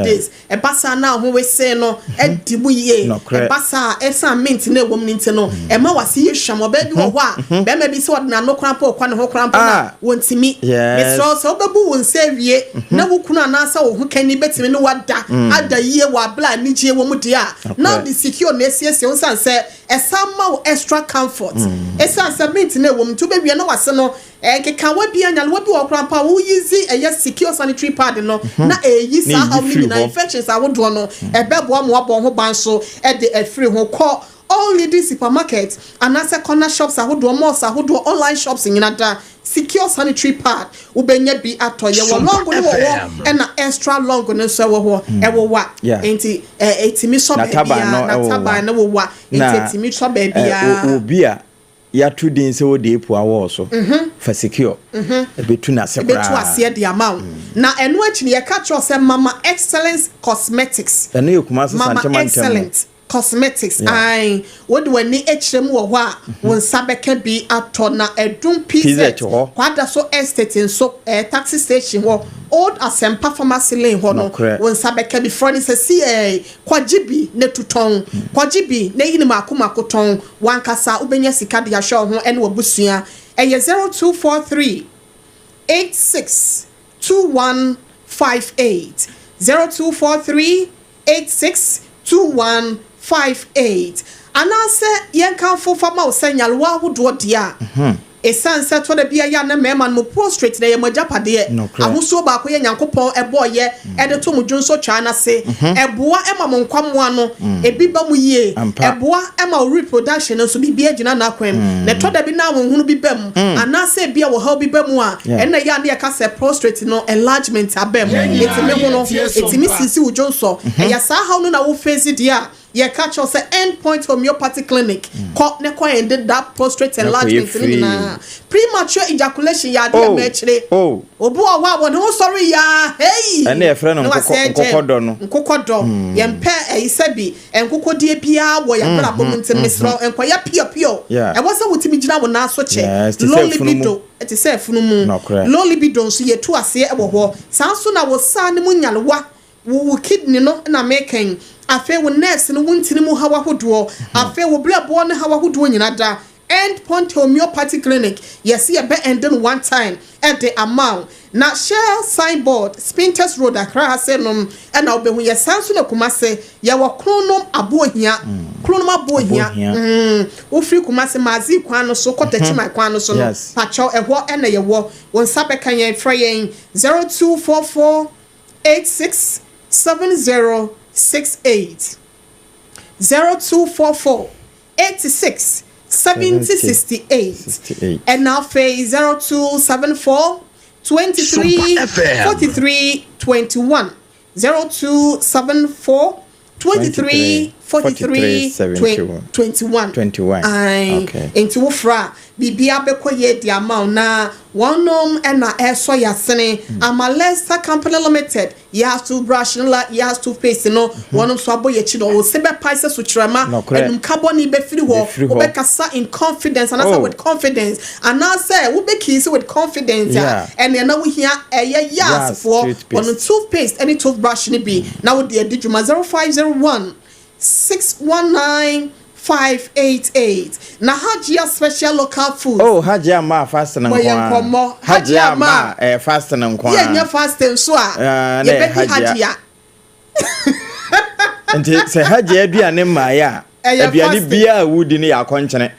Days. Ɛba saa na ho wesee no adi mu yie. Ɛba saa a, ɛsiane mint no a ɛwɔ mu no nti no, ɛma w'ase yɛ hwam. Ɔbaa bi wɔ hɔ a, barima bi sɛ ɔde n'ano koraa mpo rekɔ ne ho koraa mpo no a, wɔntumi. Mesrɛ wo, sɛ wobɛbu wo nsa awie na wo kunu anaasɛ wo hokani bɛtumi ne wo ada ada yie wɔ aberɛ a anigyeɛ wɔ mu deɛ a, na wode secure na asiesie wo ɛsiane sɛ ɛsan ma wo extra comfort. Ɛsiane sɛ mint no a ɛwɔ mu nti, wobɛwie na w'ase no Nkekaawa bi, nyarewa bi wɔ hɔ koraa mpo a woyi dze ɛyɛ secure sanitary pad no na ɛreyi Na saa eyi haw no firi nyinaa, hɔ. infections ahodoɔ no, ɛbɛboa ma wɔabɔ wo ho ban nso de afiri ho. Kɔ all leading supermarket anaasɛ corner shops ahodoɔ, malls ahodoɔ, online shops nyina da secure sanitary pad wobɛnya bi atɔ. Yɛwɔ Sompa long no wɔ hɔ FM. ɛna extra long no nso ɛwɔ hɔ, ɛwowa nti ɛtumi sɔ N'ataban baabiara, no ɛwowa. n'ataban no wowa nti Na ɛtumi sɔ ɛ, o- baabiara. obi a Yɛato din sɛ wode epu awɔɔ so fa secure ɛbɛtu n'ase Ɛbɛtu koraa. aseɛ de ama wo. Na ɛno akyi no yɛka kyerɛ wo sɛ Mama Excellence Cosmetics. Ɛno yɛ Kumasi Mama Sante mantam mu. Excellent Cosmetics, Yeah. ae, wode w'ani kyerɛ mu wɔ hɔ a, wo nsa bɛka bi atɔ. Na Adum PZ, PZ hɔ. Kwadaso Estate nso, eh, taxi station hɔ, Old Asempa Pharmacy Lane hɔ no, Nokorɛ. wo nsa bɛka bi. Frɛ no sɛsiɛi, kɔgye bi na tu tɔn. Kɔgye bi na yi no mako mako tɔn. W'ankasa wobɛnya sika de ahwɛ wo ho ne w'abusua. Ɛyɛ 0243 86 21 58. 0243 86 21 58. Anaasɛ yɛnkamfo fa ma wo sɛ nyarewa ahodoɔ deɛ a, Esiane sɛ ɛtɔ da bi a ɛyɛ a na mmarima no mo prostrate na ɛyɛ mo agyapadeɛ, ahosuo baako yɛ Nyankopɔn bɔeɛ de to mo dwonsɔtwaa no ase, ɛboa ma mo nkwammoa no ebi ba mu yie, ɛboa ma wo reproduction no nso biribiara gyina n'akwan mu. Na ɛtɔ da bi na ahohunu bi ba mu anaasɛ ebia ɔhaw bi ba mu a, ɛnna ɛyɛ a na yɛka sɛ prostrate no enlargement aba mu, ɛtumi hono, ɛtumi sisi wo dwonsɔ. Ɛyɛ saa haw no na wo face deɛ a, Yɛka kyerɛ wo sɛ End Point Homeopathy Clinic, kɔ na kɔ end that prostrate Na kɔyɛ enlargement no free. nyinaa. Premature ejaculation yɛ adeɛ a Oh, mɛkyere. oh. Obi wɔ hɔ a wɔne ho sɔre yaa, hey! Ɛne yɛfrɛ no Na nkokɔ, wasɛe gyam. nkokɔdɔ no. Nkokɔdɔ. Yɛmpɛ ɛyi sɛbi nkokodie biara wɔ yɛn abrabɔ mu nti mesrɛ wo nkɔyɛ pure pure. Yeah. Ɛwɔ sɛ wotumi gyina wo nan so kyɛ. Yes, te sɛ Low afunumu. libido, te sɛ afunumu. Nɔkorɛ. Low libido nso yɛtu aseɛ wɔ hɔ. Saa nso na wo saa no mu nyarewa. Wo wo kidney no na meka yi, afei wo nerves no, wo ntini mu haw ahodoɔ, afei wo brɛboɔ no haw ahodoɔ nyina da End Point Homeopathy Clinic, yɛse yɛbɛ end no one time de ama wo. Na Shell sign board, Spintex Road, Accra ha sei nom na wobɛhu yɛ. Saa nso na Kumase, yɛwɔ Kronom Abohia, Kronom Abohia, mm, wofiri Kumase Mazi kwan no so kɔ Techiman kwan no so no, pakyɛw ɛhɔ na yɛwɔ. Wo nsa bɛka yɛn, frɛ yɛn 0244 86 70 68 0244 86 70 68 ɛna afei 0274 23 43 21 0274 23 43 21 21 Ae, okay. Nti wofrɛ a biribiara bɛkɔ yie de ama wo na wɔnom na ɛresɔ yɛn asene ama Lester Company Limited Yas toothbrush no la Yas toothpaste no wɔnom nso abɔ yɛn akyi no wo se bɛpae sɛ sukyerɛma Nokorɛ. anum bɔne bɛfiri hɔ Bɛfiri hɔ. wobɛkasa in confidence anaasɛ Oh. with confidence anaasɛ wobɛkiisi with confidence a ɛneɛ na wohia ɛyɛ Yas Yas foɔ toothpaste. wɔnom toothpaste ne toothbrush no bi na wode adi dwuma 0501 619 588 Na Hajia special local food. Oh Hajia mmaa fasting Bɔ nko yɛn ara. nkɔmmɔ. Hajia Hajia mmaa mmaa. ɛyɛ fasting nko ara. Yɛnyɛ fasting nso a, Ah, na ɛyɛ yɛbɛdi Hajia. Hajia. Nti sɛ Hajia aduane mmaeɛ a, Ɛyɛ aduane fasting. biara a wodi no yɛ akɔnkyene.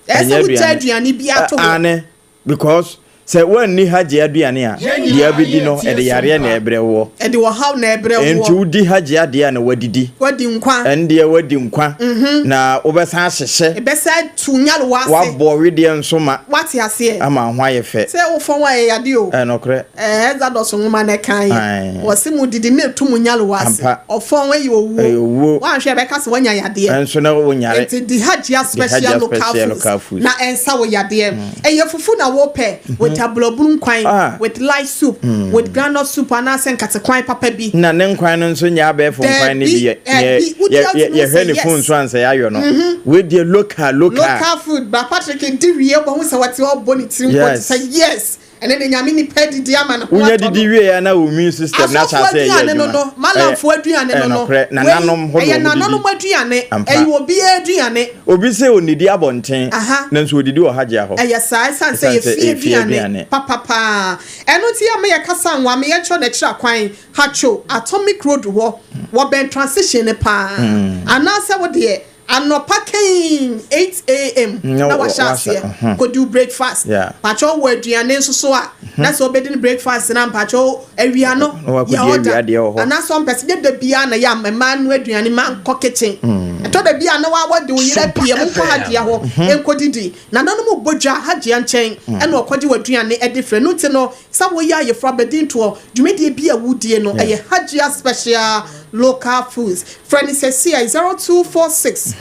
Ɛsɛ Ɛnyɛ wogya aduane. aduane bi ato hɔ. Aane. Because sɛ woanni hajji aduane a, deɛ wobɛdi no, ɛde yareɛ na ɛbrɛ woɔ. Ɛde ɔhaw na ɛbrɛ woɔ. Enti wodi hajji adeɛ a na woadidi. Woadi nkwa. Ɛndeɛ woadi nkwa. Na wobɛsan ahyehyɛ. Ɛbɛsan atu nyarewa ase. Woabɔ wedeɛ nso ma. Woate aseɛ. Ama wo ho ayɛ fɛ. Sɛ wofɔn a, ɛyɛ yadeɛ o. Ɛyɛ nokorɛ. Ɛɛ Exodus nwoma no ɛka yɛ. Ae. Wɔse mo didi na ɛtu mo nyarewa ase. Ampa. Ɔfɔn ɛyɛ owuo. Ɛyɛ owuo. Woanhwɛ a ɛbɛka sɛ woanya yadeɛ. Ɛnso na wonyare. Enti di Hajia Di special Hajia local special foods local foods. na ɛnsa wo yadeɛ. Ɛyɛ fufu na wopɛ with aburoburu nkwan, Ah. with light soup, with groundnut soup anaasɛ nkatekwan papa bi. Na ne nkwan no nso nyɛ abɛɛfo nkwan no bi. Daabi, Yɛ daabi. yɛ Wodi yɛ a wotumi yɛhwɛ sɛ ne phone yes. so ansa yɛayɔ no. Wei deɛ local local. Local food. Bra Patrick di wie wobɛhu sɛ wɔte hɔ ɔbɔ ne tiri nko te Yes. sɛ yes. Ɛne de Nyame nipa adidi ama ne ho Wonya atɔ no. didi wie a na wo immune system no ahyɛ Asɔfoɔ ase ɛyɛ aduane no adwuma. no, Ɛyɛ Malamfoɔ aduane ɛyɛ no no, nokorɛ. wei Nananom hɔ na ɛyɛ wɔn didi. nananom aduane, Ampa. ɛyɛ obiara aduane. Obi se onnidi abɔnten, Aha. nanso odidi wɔ Hajia hɔ. Ɛyɛ saa, ɛsiane sɛ Ɛsiane ɛyɛ sɛ fie ɛyɛ fie aduane aduane. papa paa. Ɛno nti yɛ ama yɛkasa nwa, me yɛnkyerɛ no akyiri akwan, Hatcho, Atomic Road hɔ, wɔbɛn transition no paa. Anaasɛ wo deɛ, Anɔpa kein 8 am na wahyɛ aseɛ kɔdi wo breakfast. Mpakyɛw wɔ aduane nso so a na sɛ wobɛdi no breakfast no a mpakyɛw awia no yɛ order anaasɛ ɔmpɛ sɛ nyɛ da biara na yɛ a mmaa noa aduane ma nkɔ kitchen. Ɛtɔ da bi a na wɔde wo yere apue mo nkɔ Hajia hɔ nkɔdidi. Nananom bɔ dwa Hajia nkyɛn ɛna ɔkɔgye w'aduane de frɛ no nti no Sɛ woyɛ ayeforo abadintoɔ dwumadie bi a wodie no, ɛyɛ Hajia Special Local Foods. Frɛ no sɛsiai, 0246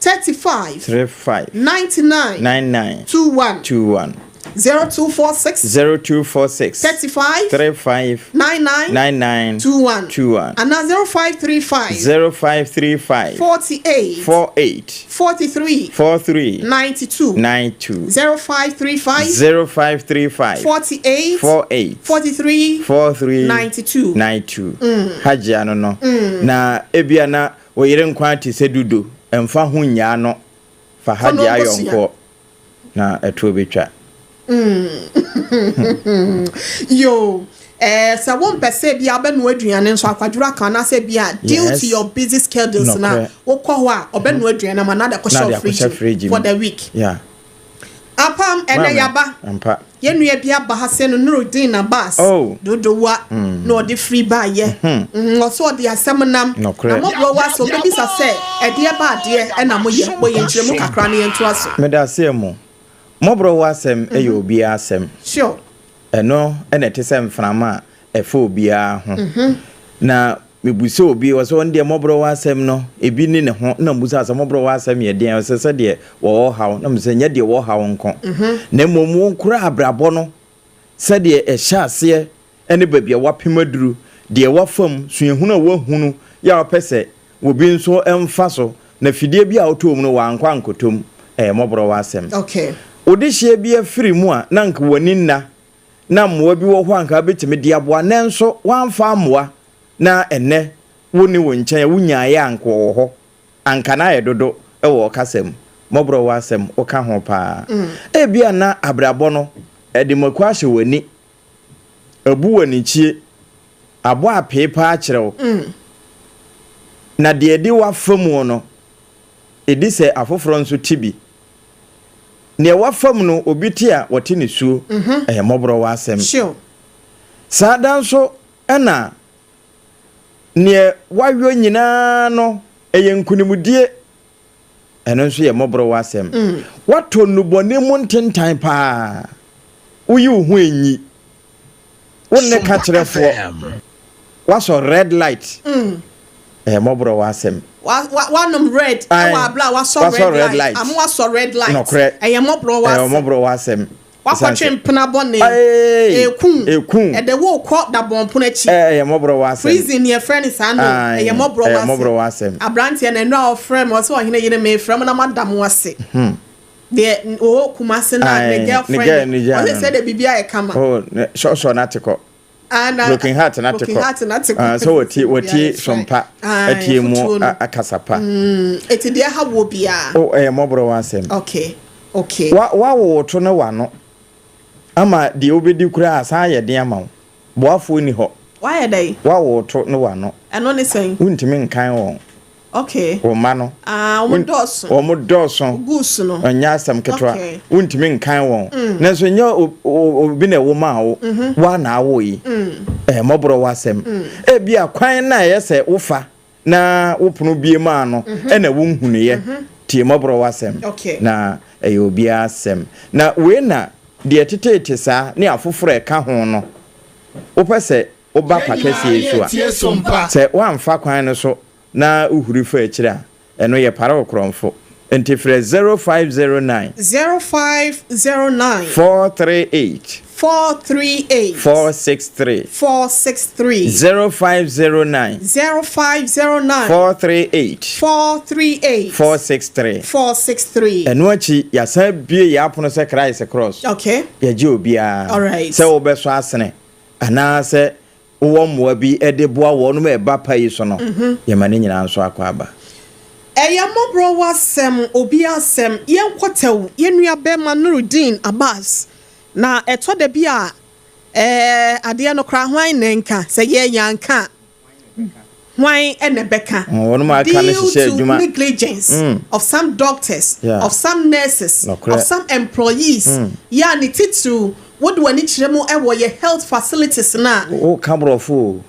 35 35 99 99 21. 21. 0246 0246 35 35 99 99 21. 21. Anaa 0535 0535 48 48 43 43 92. 92. 0535 0535 48 48 43 43 92. 92. Hajia no no. Na ebia na wo yere nkwa te sɛ dudo, ɛmfa ho nnyaa no, fa Kɔ na Hajia ɔnkɔsua. ayɔnkoɔ na ɛtoɔ bɛtwa. Yoo, eh, sɛ wompɛ sɛ ebia wobɛnoa aduane nso akwadworɔ aka anaasɛ ebia due to Yes. your busy schedules na Nokorɛ. wokɔ hɔ a ɔbɛnoa aduane ama na de Na akɔhyɛ de wo akɔhyɛ fridge fridge mu mu. for the week. Yeah. Apam, ɛnɛ Maame, yaba. ampa. Yɛn nua bi aba ha sɛ no Nurudeen Abbas Oh. Dodowa na ɔde firi baayɛ. Ɔsɛ ɔde asɛm nam. Nokorɛ. Na mmɔborɔ wɔ asɛ ɔbɛbisa sɛ ɛdeɛ ba adeɛ ɛna moyɛ. Bɔ yɛn nkyerɛmu kakra na yɛntoa so. Meda aseɛ mo. Mmɔborɔwa asɛm yɛ obiara asɛm. Sure. Ɛno na ɛte sɛ mframa a ɛfa obiara ho. Na mebisa obi, ɔsɛ ɔno deɛ mmɔborɔwa asɛm no, ebi nni ne ho. Na mebisa sɛ mmɔborɔwa asɛm yɛ deɛn? Ɔsɛ sɛdeɛ wɔwɔ haw. Na mesɛ nyɛ deɛ wɔ haw nko, na mmom wo koraa abrabɔ no, sɛdeɛ ɛhyɛ aseɛ ne baabi a woapem aduru, deɛ woafa mu, suahunu a woahunu yɛ a wopɛ sɛ obi nso mfa so, na fidie bi a wotɔɔ mu no wankɔ ankɔtɔ mu, ɛyɛ mmɔborɔwa asɛm. Okay. Wo dehyeɛ bi afiri mu a na anka w'ani nna, na mmoa bi wɔ hɔ a anka wobɛtumi de aboa, nanso woamfa ammoa, na ɛnnɛ wonni wo nkyɛn a wonyaeɛ a anka wɔwɔ hɔ. Anka na ayɛ dodo wɔ ɔkasa mu. Mmɔborɔwa asɛm, woka ho paa. Ebia na abrabɔ no, ɛde mako ahyɛ w'ani Abu w'anikyie, abɔ apee paa kyerɛ wo, na deɛ ɛdi w'afa mu no, ɛdi sɛ afoforɔ nso te bi. Deɛ w'afa mu no, obi te a, wɔte ne suo. Ɛyɛ mmɔborɔ w'asɛm. Saa da nso na neɛ w'ayɔ nyinaa no, ɛyɛ nkunimdie. Ɛno nso yɛ mmɔborɔwa asɛm. Woatɔ nnubɔne mu ntentan paa. Woyi wo ho enyi. Wo nne ka kyerɛfoɔ. Woasɔ red light. Ɛyɛ mmɔborɔwa asɛm. Woanom red wɔ abere a woasɔ red light. Ama woasɔ red light. Nokorɛ. Ɛyɛ mmɔborɔwa asɛm. Ɛyɛ mmɔborɔwa asɛm. Woakɔtwe mpena bɔne. Eku. Eku. Ɛde wo rekɔ dabɔnpono akyi. Ɛyɛ mmɔborɔwa asɛm. Prison ne yɛfrɛ no saa no. Ɛyɛ mmɔborɔwa asɛm. Ɛyɛ mmɔborɔwa asɛm. Aberanteɛ no, nnora ɔfrɛ me, ɔsɛ ɔhene yere mefrɛ mo na moada mo ase. Deɛ ɔwɔ Kumasi na ne girlfriend. Ɔsɛ sɛ de biribi ayɛ kama. Oh, sɔsɔ no ate kɔ. Ah, na Broken heart na te broken kɔ. heart na te kɔ. Ah, sɛ wɔtie wɔtie sompa atie mu akasa pa. Eti deɛ ha wɔ biara. O ɛyɛ mmɔborɔ w'asɛm. Okay okay. Wa wawowo to ne w'ano ama deɛ wobɛdi koraa asan ayɛ den ama wo. Boafoɔ nni hɔ. Wayɛ dɛn? Wawowo to ne w'ano. Ɛno ne sɛn? Wontumi nkan wɔn. Okay. Wo mma no. Ah, wɔn dɔɔso. Wɔn dɔɔso. Goose no. Ɛnyɛ asɛm ketewa. Okay. Wontumi nkan wɔn. Nanso nyɛ obi na ɛwo maa wo. Woa na awo yi. Ɛyɛ mmɔborɔ w'asɛm. Ebia kwan na ɛyɛ sɛ wofa na wo pono bie maa no ɛna wonhunuiɛ. Tie mmɔborɔ w'asɛm. Okay. Na ɛyɛ obiara asɛm. Na wei na deɛ ɛteteete saa ne afoforɔ a ɛka ho no, wopɛ sɛ woba pa kɛseɛ yi so a, sɛ woamfa kwan no so na wohuri fa akyiri a, ɛno yɛ pare wo korɔmfo. Nti frɛ 0509. 0509. 438. 438. 463. 463. 0509. 0509. 438. 438. 463. 463. Ɛno akyi yɛasan bue yɛn apono sɛ Christ Cross. Okay. Yɛgye obiara. Alright. Sɛ wobɛsɔ asene anaasɛ wowɔ mmoa bi de boa wɔnom a ɛba pa yi so no, yɛma ne nyinaa nso akɔ aba. Ɛyɛ mmɔborɔwa asɛm, obi asɛm. Yɛnkɔtɛw yɛn nua bɛrima Nurudeen Abbas. Na ɛtɔ da bi a, ɛɛ, adeɛ no koraa hwan na ɛnka? Sɛ yɛn yɛanka a, hwan na ɛbɛka? Wɔnom a aka no Due hyehyɛ to adwuma. negligence of some doctors, Yeah. of some nurses, Nokorɛ. of some employees, yɛ a ne titiriw wode w'ani kyerɛ mu wɔ yɛ health facilities no a, Woka borɔfo o.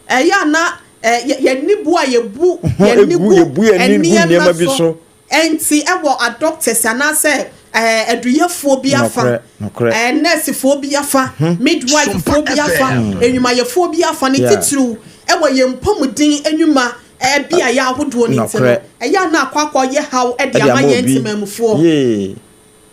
Ɛyɛ a na yɛn ani bu a yɛbu yɛn ani gu Yɛbu yɛn ani gu nneɛma nneɛma bi so so. nti wɔ adɔktɛs anaasɛ aduyɛfoɔ bi afa, Nokorɛ, nokorɛ. nɛɛsefoɔ bi afa, midwifefoɔ bi afa, nnwumayɛfoɔ bi afa, ne titiriw wɔ yɛn mpɔmuden nnwuma beaeɛ ahodoɔ no nti no, Nokorɛ. ɛyɛ a na akɔ akɔyɛ haw de Ɛde ama ama yɛn obi. temanmufoɔ. Yee.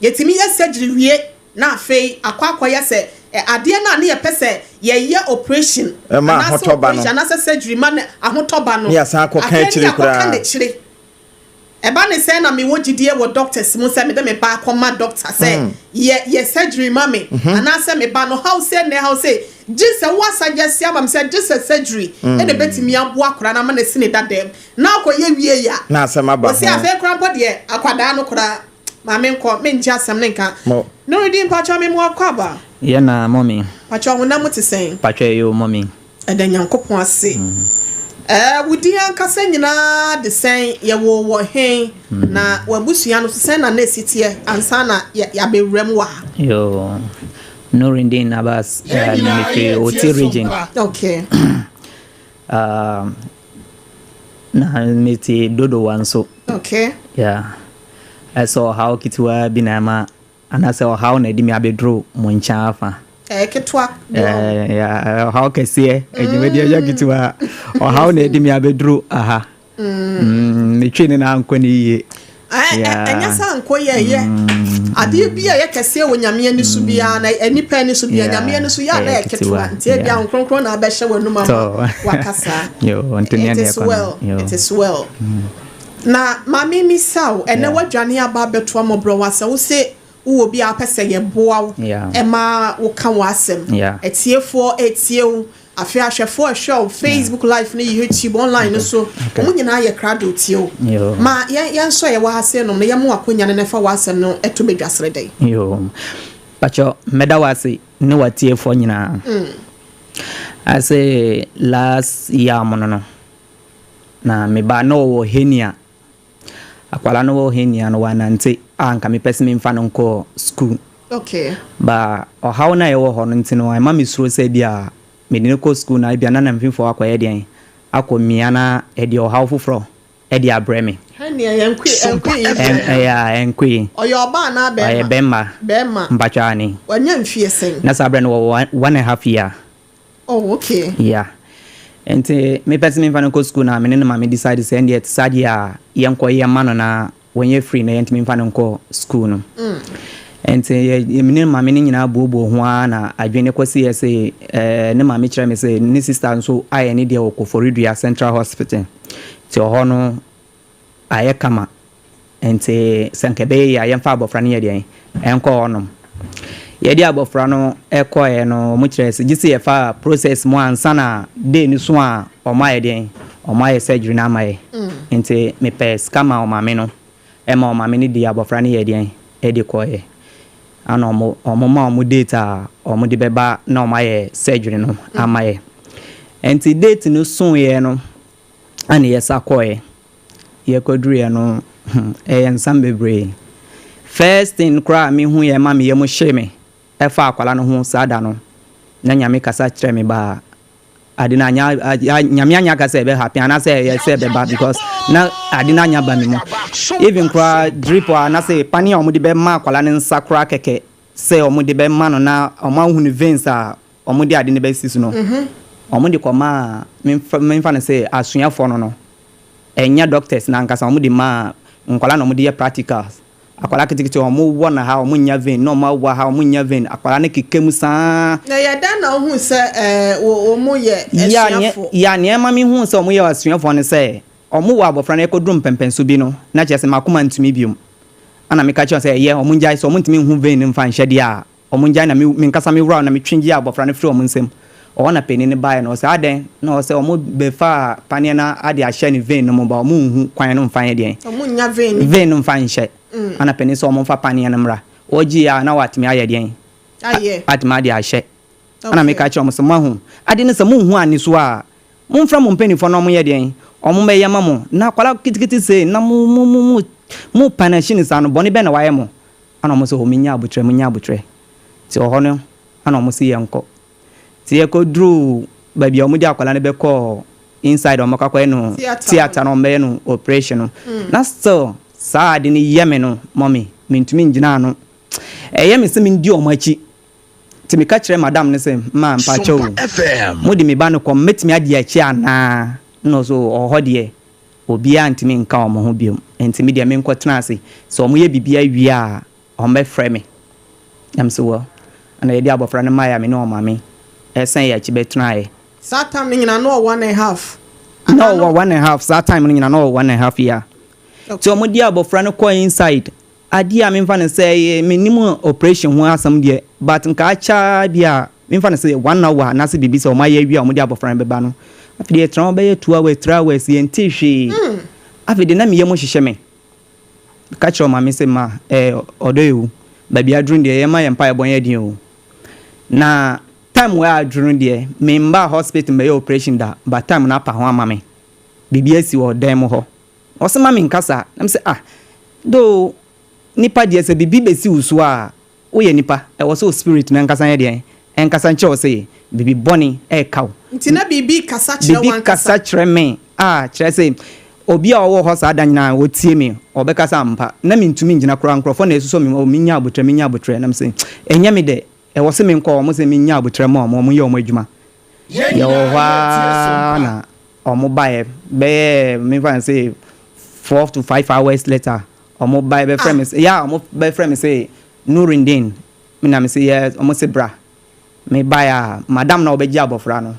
Yɛtumi yɛ surgery wie na afei akɔ akɔyɛ sɛ adeɛ no a ne yɛpɛ sɛ yɛyɛ operation Ɛma anaasɛ ahotɔ ba no. operation anaasɛ surgery ma no ahotɔ ba no, Ne yɛasan akɔka afei ne akyire yɛakɔka koraa. n'akyire. Ɛba ne sɛn na mewɔ gyidie wɔ doctors mu sɛ mede me ba akɔma doctor sɛ yɛ yɛ surgery ma me anaasɛ me ba no haw sei na ɛhaw sei, gye sɛ wo asuggest ama me sɛ gye sɛ surgery ɛna ɛbɛtumi aboa akwadaa no ama no asi ne dada mu na akɔyɛ wie a, Na asɛm aba wɔsi ho. afei koraa mpo deɛ akwadaa no koraa Maame nkɔ, mengye asɛm no nka. Mo. Nurudeen mpakyɛw me moa kɔ aba. Yɛ na mummy. Mpakyɛw honam mu te sɛn? Mpakyɛw ɛyɛ o mummy. Ɛda Nyankopɔn ase. Ɛɛ wo din ankasa nyinaa de sɛn? Yɛwoo wɔ hen? Na w'abusua no nso sɛn na na ɛsi teɛ ansa na yɛabɛwura mu wɔ ha? Yoo, Nurudeen Abbas, Yɛn ɛɛ nyinaa mefiri yɛ Oti region. atiefo pa. Okay. Uh, na mete Dodowa nso. Okay. Yeah. Ɛsɛ ɔhaw ketewa bi na ɛma anaasɛ ɔhaw na ɛde me abɛduru mo nkyɛn afa. Ɛyɛ ketewa deɛ ɔho. Ɛɛ, yeah, ɔhaw kɛseɛ, adwumadie ɛyɛ ketewa. Ɔhaw na ɛde me abɛduru aha. Mm, metwe ne na ankɔ ne yie. Ɛnyɛ sɛ ankɔ yɛ ɛyɛ adeɛ bi a ɛyɛ kɛseɛ wɔ Nyame ani so biara na nnipa ani so biara Nyame ani so yɛ a na ɛyɛ ketewa nti ebi a Kronkron na abɛhyɛ w'anum ama wakasa. It is well, it is well. Na maame misa wo ɛnɛ wadwane aba abɛtoa mmɔborɔwa sɛ wo se wowɔ bi a wopɛ sɛ yɛboa wo ɛma woka w'asɛm atiefoɔ ɛtie wo Afei ahwɛfoɔ a ɛhwɛ wo Facebook live ne YouTube online no so, wɔn nyinaa yɛ krado tie wo. Ma yɛn yɛn nso a yɛwɔ ha sei nom no, yɛma wo akwanya no na ɛfa w'asɛm no to badwa srɛ dɛn? Yoo. Pakyɛ mɛda wo ase ne w'atiefoɔ nyinaa. Ase last year mo no no, na me ba na ɔwɔ hernia. Akwadaa no wɔ hernia no wanante a nka mepɛ sɛ memfa no nkɔ school. Okay. Ba ɔhaw no a ɛwɔ hɔ no nti no ɛma me suro sɛ ebia mede no kɔ school na ebia na namfimfoɔ akɔyɛ deɛn akɔ mia na ɛde ɔhaw foforɔ ɛde abrɛ me. Hernia yɛ nkoe Sompa ɛnkoe yi FM. Ɛn ɛyɛ a ɛnkoe yi. Ɔyɛ ɔbaa anaa bɛɛma? Ɔyɛ bɛɛma. Bɛɛma. Mpakyɛw aane. Wanya mfie sɛn? Na saa berɛ no wɔwɔ one one and half year. Oh okay. Yeah. Nti mepɛ sɛ memfa no nkɔ school na me ne ne maame decide sɛ ɛndeɛ ɛte saa deɛ a yɛnkɔ yɛ ma no na wɔnyɛ free na yɛntumi mfa no nkɔ school no. Nti yɛ me ne maame no nyinaa buobuo ho ara na adwene no kɔsi yɛ sɛ ɛɛ ne maame kyerɛ me sɛ ne sister nso ayɛ ne deɛ wɔ Koforidua Central Hospital. Nti ɔhɔ no ayɛ kama nti sɛ nka ɛbɛyɛ yie a yɛmfa abɔfra no nyɛ deɛn ɛnkɔ hɔnom. Yɛde abɔfra no kɔeɛ no wɔn kyerɛ sɛ gye sɛ yɛfa process mu ansa na day no so a wɔn ayɛ deɛn wɔn ayɛ surgery no ama yɛ. Nti mepɛ sika ma ɔmaame no ɛma ɔmaame no de abɔfra no yɛ deɛn ɛde kɔeɛ. Ana wɔn wɔn ma wɔn date a wɔn de bɛba na wɔn ayɛ surgery no ama yɛ. Nti date no soeɛ no ɛna yɛsa kɔeɛ. Yɛkɔduruiɛ no, hmm, ɛyɛ nsɛm bebree. First thing koraa a mehuiɛ ma me yam hyee me ɛfa akwadaa no ho saa da no, na Nyame kasa kyerɛ me baa ade no anya Nyame anya aka sɛ ɛbɛ happen anaasɛ ɛyɛ sɛ ɛbɛba because na ade no anya ba me mu. Even koraa drip a anaasɛ pane a wɔde bɛma akwadaa no nsa koraa kɛkɛ sɛ wɔde bɛma no na wɔahunu veins a wɔde ade no bɛsi so no, wɔde kɔmaa, memfa no sɛ asuafoɔ no no, ɛnyɛ doctors no ankasa, wɔde maa Nkwadaa na wɔde yɛ practicals. Akwadaa ketekete wɔn wɔ na ha wɔn nya vein na wɔn awɔ ha wɔn nya vein. Akwadaa no keka mu saa. Na ɛyɛ dɛn na wohuu sɛ ɛɛ wɔn yɛ asuafoɔ? Ya nea ɛma mehuu sɛ wɔn yɛ asuafoɔ ne sɛ wɔn wɔ abɔfra no ɛkɔduru mpɛmpɛnso bi no na kyerɛ sɛ m'akoma ntumi biom. Ɛna meka kyerɛ wɔn sɛ ɛyɛ wɔn ngyae sɛ wɔn ntumi nhu vein no mfa nhyɛ deɛ a Wɔgyae na me menkasa me wura na metwe gyee abɔfra no firii wɔn nsam. Ɔhɔ na panin no baeɛ no, ɔsɛ adɛn? Na ɔsɛ wɔbɛfaa paneɛ no ade ahyɛ ne vein no mu but wɔnhu kwan no mfa nyɛ deɛn? Wɔnnya vein no. Vein no mfa nhyɛ. Ɛna panin sɛ wɔmfa paneɛ no mmra. Wɔgyeeɛ a na wɔatumi ayɛ deɛn? Ayɛ. Atumi ade ahyɛ. Ɛna meka kyerɛɛ wɔn sɛ moahu ade no sɛ monhu ani so a, momfrɛ mo mpanimfoɔ na wɔnyɛ deɛn? Wɔmmɛyɛ ma mo. Na akwadaa ketekete sei na mo mo mo mo mo panahyi no saa no, bɔne bɛn na wayɛ mo? Ɛna ɔmo se oh menya abotrɛ menya abotrɛ. Nti ɔhɔ no ɛna ɔmo se yɛnkɔ. Nti yɛkɔ duruu baabi a ɔmo de akwadaa no bɛkɔɔ inside a ɔmo bɛkɔ akɔyɛ no theatre no ɔmo bɛyɛ no operation no. Na still saa ade no yɛ me no mummy mentumi ngyina ano. Ɛyɛ me sɛ mendi ɔmo akyi. Nti meka kyerɛɛ madam no sɛ ma mpakyɛw o, mode me ba no kɔ mɛtumi adi akyi anaa? Ɛna ɔse oh ɔhɔ deɛ Obiara ntumi nka wɔn ho bio. Enti me deɛ menkɔtena ase. Sɛ wɔyɛ biribiara wie a, wɔbɛfrɛ me. Na mese, Well, ɛnna yɛde abɔfra no maeɛ a me ne ɔmaame san yɛn akyi bɛtenaeɛ. Saa time no nyinaa na ɔwɔ one and half? Na ɔwɔ one and half, saa time no nyinaa na ɔwɔ one and half year. Nti wɔde abɔfra no kɔɔ inside. Adeɛ a memfa no sɛ ɛyɛ mennim operation ho asɛm deɛ but nka akyɛ ara bi a memfa no sɛ one hour anaasɛ biribi sɛ wɔayɛ awie a wɔde abɔfra no bɛba no afei deɛ yɛtena hɔ bɛyɛ 2 hours 3 hours yɛntee hwee afei deɛ na me yam hyehyɛ me. Meka kyerɛɛ maame sɛ ma eh, ɔdɔ ewu baabi aduru no deɛ yɛma yɛn mpaebɔ nyɛ den o na time wei a aduru no deɛ memmaa hospital mbɛyɛ operation da but time no apa ho ama me biribi asi wɔ dan mu hɔ. Ɔse ma menka saa. Na mese ah, though nipa deɛ sɛ biribi bɛsi wo so a, woyɛ nipa, ɛwɔ sɛ wo spirit no ankasa yɛ deɛn? Ɛnkasa nkyerɛ wo sɛ biribi bɔne ɛreka wo. Nti na biribi kasa kyerɛ wo Biribi ankasa? kasa kyerɛ me a, kyerɛ sɛ obi a ɔwɔ hɔ saa da nyinaa ɔtie me, ɔbɛka sɛ ampa. Na mentumi ngyina koraa, nkurɔfoɔ na ɛsosɔ me mu, oh menya aboterɛ, menya aboterɛ. Na mese ɛnyɛ me dɛ, ɛwɔ sɛ menkɔ, wɔn se menya aboterɛ ma wɔn, wɔnyɛ wɔn adwuma. Yɛwɔ hɔ ara na Ɔmo baeɛ bɛyɛ menfa no sɛ 4 to 5 hours later, ɔmo baeɛ bɛfrɛ me sɛ, yeah, ɔmo bɛfrɛ me sɛ Nurindin. Me na me se yes, ɔmo se bra. Me baeɛ a, madam na ɔbɛgye abɔfra no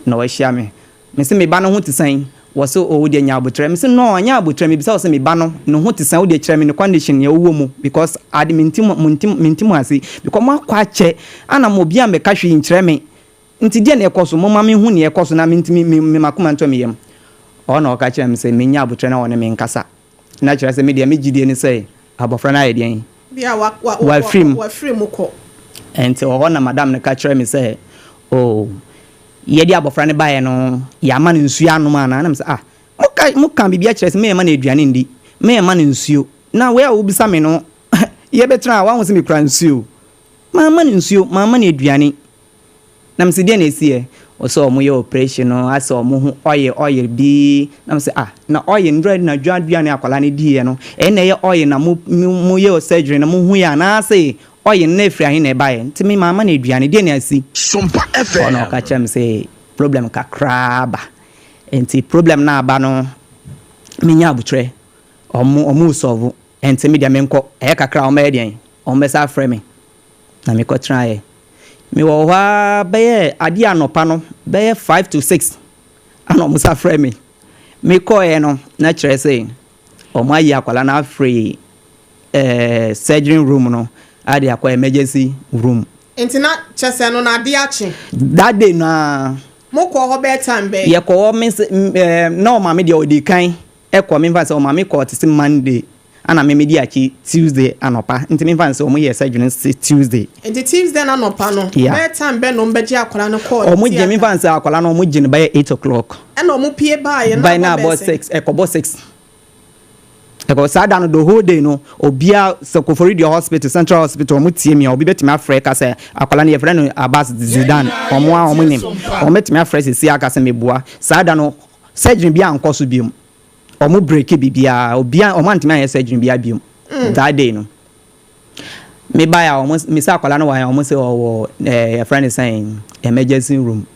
na wahyia me. Me se me ba no ho te sɛn? Wɔ se oh wo deɛ nya abotrɛ. Me se no, ɛnyɛ abotrɛ, mebisa wo sɛ me ba no ne ho te sɛn, wo deɛ kyerɛ me ne condition nea ɔwɔ mu because ade mente mo mente mo ase because mo akɔ akyɛ ana mo obiara mmɛka hwee nkyerɛ me. Nti deɛn na ɛkɔ so? Momma menhu nea ɛkɔ so na mentumi, me, me m'akoma ntɔ me yam. Ɔhɔ na ɔka kyerɛɛ me sɛ mennya aboterɛ na ɔne me nkasa. Na kyerɛ sɛ me deɛ me gyidie ne sɛ abɔfra no ayɛ deɛn? Bi a wa, wa, wa, Wafiri mu. wafiri mu kɔ. Nti ɔhɔ na madam no ka kyerɛɛ me sɛ, Oh, yɛde abɔfra no baeɛ no, yɛama no nsuo anom anaa? Na mesɛ, Ah, moka, moka biribi akyerɛ sɛ mɛmma no aduane nndi, mɛmma no nsuo. Na wei a wobisa me no, yɛbɛtena a, woahu sɛ mekura nsuo. Mamma no nsuo, mamma no aduane. Na mese deɛn na ɛsiiɛ? Ɔsɛ ɔmo yɛ operation no asɛ ɔmo ho oil oil bi na mese ah na oil ndura na dwa aduane akwadaa no diiɛ no ɛyɛ na ɛyɛ oil na mo mo yɛ surgery no mo hu yɛ anaasɛ oil no na ɛfiri ahe na ɛbaeɛ nti me maama no aduane deɛn na asi? Sompa Hɔ na FM. ɔka kyerɛ me sɛ problem kakra aba nti problem no aba no menya abotrɛ ɔmo ɔmo solve nti me deɛ menkɔ ɛyɛ kakra a ɔmo bɛyɛ deɛn ɔmo bɛsa afrɛ me na mekɔtenaeɛ. Mewɔ hɔ ara bɛyɛ adeɛ anɔpa no bɛyɛ 5 to 6 ana wɔn sa frɛ me. Mekɔeɛ no na kyerɛ sɛ wɔn ayi akwadaa no afiri surgery room no ade akɔ emergency room. Nti na kyɛ sɛ no na adeɛ akye? That day naa. Mokɔɔ hɔ bɛyɛ time bɛn? Yɛkɔ hɔ me sɛ na ɔmaame deɛ ɔdi kan ɛkɔ, memfa sɛ ɔmaame kɔɔ te sɛ Monday ana me medi akyi Tuesday anɔpa, nti memfa sɛ ɔmo yɛ surgery no sɛ Tuesday. Nti Tuesday no anɔpa no, bɛyɛ time bɛn na ɔmo bɛgye akwadaa no kɔɔ Ɔmo gye memfa sɛ akwadaa no ɔmo gye no bɛyɛ 8 o'clock. Ɛna ɔmo pie baeɛ na By na abɔ abɔ bɛyɛ sɛn? 6, ɛkɔbɔ 6. Ɛkɔ saa da no, the whole day no, obiara sɛ Koforidua Hospital, Central Hospital, ɔmo tie mi a, obi bɛtumi afrɛ ka sɛ akwadaa no yɛfrɛ no Abbas Zidane, ɔmo a ɔmo nim, ɔmo bɛtumi afrɛ sisi aka sɛ meboa. Saa da no surgery bi ankɔ so biom, ɔmo break biribiara, obiara ɔmo antumi anyɛ surgery biara biom. That day no me baeɛ a, ɔmo me sɛ akwadaa no wɔ ha, ɔmo sɛ ɔwɔ yɛfrɛ no sɛn, emergency room.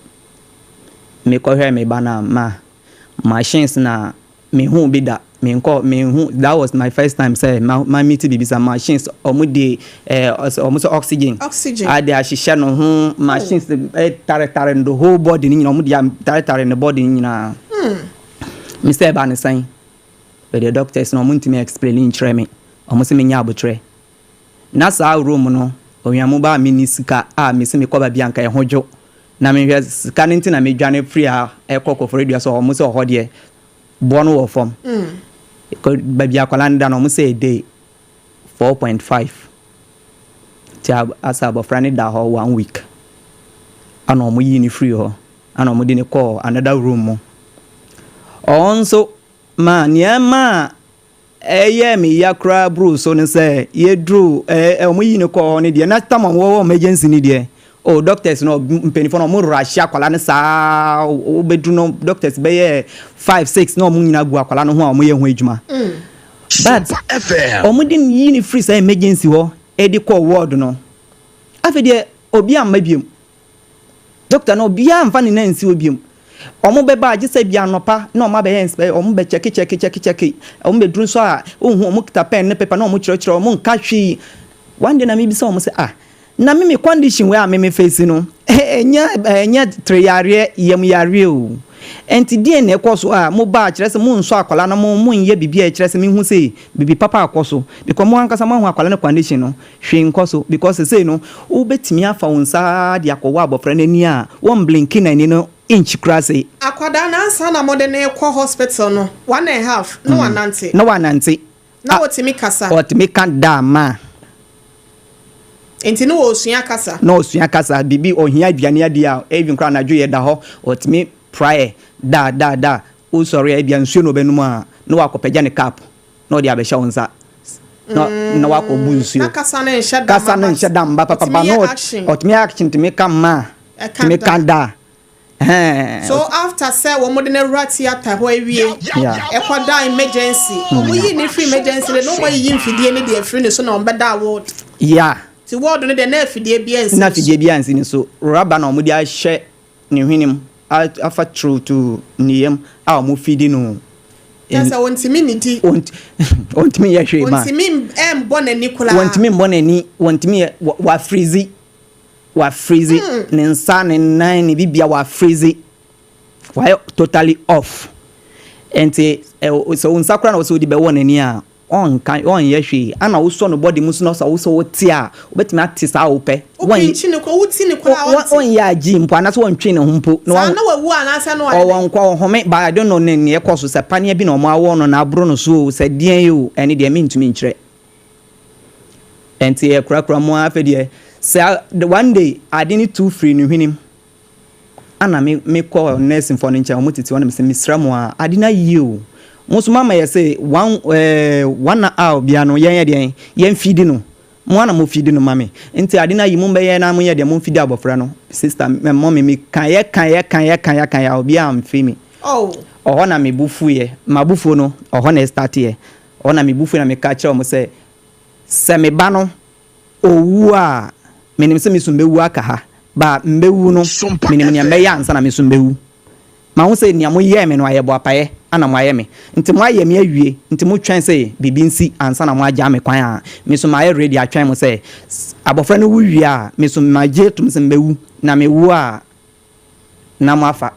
Mekɔhwɛ me ba no a, ma machines na mehu bi da. Menkɔ menhu that was my first time sɛ ma ma meet biribi sa machines ɔmo de ɛɛ ɔmo sɛ oxygen Oxygen. ade ahyehyɛ no ho machines ɛtaretare no the whole body ne nyinaa ɔmo de taretare ne body ne nyinaa. Me sɛ ɛba ne sɛn, but the doctors no ɔmo ntumi explain nkyerɛ me. Ɔmo sɛ menya abotire na saa room no owiamu ba a menni sika a mesi mekɔ baabi a nka ɛho dwo na mehwɛ sika no nti na medwane firi ha ɛkɔ Kɔfɔredua sɛ ɔmo sɛ ɔhɔ deɛ boɔ no wɔ fam. Baabi akwadaa no da no, ɔmo sɛ ɛde 4.5 nti asa abɔfra no da hɔ one week ana ɔmo yi ne firi hɔ ana ɔmo de ne kɔɔ another room mu. Ɔno nso ma nneɛma a ɛyɛ me ya koraa boro so no sɛ yɛduru ɛɛ ɔmo yi ne kɔɔ hɔ no deɛ, na tam a wɔwɔ emergency no deɛ, oh, doctors no, mpanyinfoɔ no, ɔmo rush akwadaa no saa. Wobɛduru no, doctors bɛyɛ five, six na ɔmo nyinaa gu akwadaa no ho a ɔmo yɛ ho adwuma, but ɔmo de yi ne firi saa emergency hɔ ɛde kɔɔ ward no, afei deɛ obi amma biom. Doctor no, obiara mfa ne nan nsi hɔ biom. Ɔmo bɛba agye sɛ bi anɔpa na ɔmo abɛyɛ nsɛ ɔmo bɛ check check check check. Ɔmo bɛduru nso a, ohun ɔmo kita pen ne paper na ɔmo kyerɛkyerɛ, ɔmo nka hwee. One day na mi bisa ɔmo sɛ, ah, na mi condition wei a mi face no, ɛnyɛ tere yareɛ, yam yareɛ o, nti deɛ na ɛkɔ so a mo ba kyerɛ sɛ mo nsɔ akwadaa no, mo nyɛ biribi a ɛkyerɛ sɛ mi hu sɛ biribi papa akɔ so, because mo ankasa mo ahu akwadaa no condition no, hwee nkɔ so, because sɛ no wobɛtumi afa wo nsa de akɔwɔ abɔfra n'ani a wɔn blink n'ani no inch kura se. Akwadaa nansa na mɔde ne kɔ hospital no, 1.5 na wanante? Na wanante. Na wɔtumi kasa? Ɔtumi ka daa ma. Nti ne wɔsua kasa? Na ɔsua kasa. Biribi ɔhia aduane adi a, even koraa anadwo yɛ da hɔ, ɔtumi praeɛ da da da. Wosɔre a, ebia nsuo na ɔbɛnum a, na wakɔpagya ne cup na ɔde abɛhyɛ wo nsa na wakɔbu nsuo. Na kasa no nhyɛ da? Kasa no nhyɛ da mba papapa. Ɔtumi na yɛ action? Ɔtumi yɛ action, tumi ka mma. Ɛka tumi da. Ka da. Ɛhɛn. So after sɛ wɔn de ne wura theatre hɔ awie, ɛkɔda emergency, wɔn yi ne firi emergency de na wɔn ayiyi mfidie ne deɛ afiri ne so na wɔn bɛda ward. Ti ward no deɛ, na afidie bi nsi Na ne so. Afidie bi ansi ne so. Rubber na wɔde ahyɛ ne hwenem afa through to ne yam a wɔn feed no. Kyerɛ sɛ wɔntumi ne di? Ɔntumi yɛ hwee ma. Wɔntumi mbɔ n'ani koraa? Wɔntumi mbɔ n'ani, wɔntumi yɛ wafreeze, wafreeze ne nsa, ne nan, ne bibia wafreeze, wayɛ totally off. Nti ɛ sɛ wo nsa koraa na wɔsɛ wode bɛwɔ n'ani a, ɔnka, ɔnyɛ hwee. Ana wosɔ no body mu so na sɛ wosɔ wote a, wobɛtumi ate saa a wopɛ. Wopinkyi ne koraa, woti ne koraa, ɔnte? Ɔnyɛ agye mpo anaasɛ wɔntwe ne ho mpo na saa na wawu anaasɛ na wayɛ ɔwɔ nkwa, ɔhome, but I don't know ne neɛ ɛkɔ so, sɛ paneɛ bi na ɔmo awɔ no na aboro no so o, sɛ deɛn yi o, ɛne deɛ mentumi nkyerɛ. Ɛnti ɛkorakora mu ara, afei deɛ sɛ one day ade ne tu firi ne hwenem ana me mekɔ nursingfoɔ no nkyɛn, ɔmo tete hɔ na mesɛ, mesrɛ mo a, ade no ayie o, mo nso mama yɛ sɛ 1 hour bia no yɛnyɛ deɛn, yɛmfidi no. Mo ana mo feed no ma me, nti ade no ayi mo mbɛyɛ na monyɛ deɛ momfidi abɔfra no. Sister, mɛmmɔ me mekayɛ kayɛ kayɛ kayɛ kayɛ a obiara amfiri me. Oh. Ɔhɔ na me bu fuiɛ. M'abufuo no, ɔhɔ na ɛstarteɛ. Ɔhɔ na me bu fuiɛ na meka kyerɛ ɔmo sɛ me ba no owu a, menim sɛ me so mbɛwu aka ha ba mbɛwu no. Sompa Menim nea FM. mbɛyɛ ansa na me so mbɛwu. Ma ho sɛ nea moyɛɛ me no ayɛ bɔ apayɛ ana moayɛ me, nti moayɛ me awie, nti motwɛn sɛ biribi nsi ansa na moagyaa me kwan a, me so mayɛ ready atwɛn mo sɛ abɔfra no wu wie a, me so magye tom sɛ mbɛwu, na mewu a na moafa.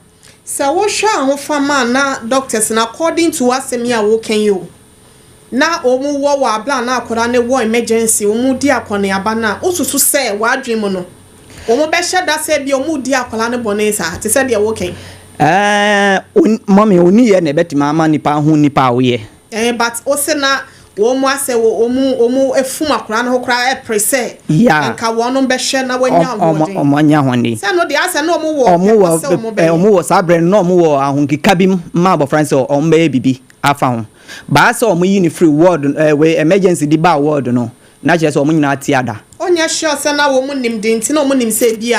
Sɛ wohwɛ ahofama a na doctors no, according to w'asɛm yi a woka yi o, na wɔn wɔ abla na akwadaa no wɔ emergency, wɔn di akɔneaba no a, wosusu sɛ w'adwene mu no wɔn bɛhyɛ da sɛ bi wɔn di akwadaa no bɔne saa te sɛ deɛ woka yi? Mɔmi, oni yɛ na ɛbɛtumi ama nipa ho nipa a woyɛ. But wose na wɔn asɛ wɔn efum akwadaa no ho koraa ɛpere sɛ nka wɔn bɛhwɛ na wɔanya ahoɔden. Ɔmo anya ahoɔden. Sɛ no deɛ asɛ na wɔn wɔ ɔmo pɛpɛ sɛ wɔn wɔ bɛyɛ. Ɔmo wɔ saa berɛ no na ɔmo wɔ ahonkeka bi ma abɔfra no sɛ ɔmo bɛyɛ bibi afa ho baa sɛ ɔmo yi ne firi ward wei emergency de ba ward no, na kyerɛ sɛ ɔmo nyinaa te ada. Ɔnyɛ sure sɛ na wɔn nim de nti na wɔn nim sɛ bi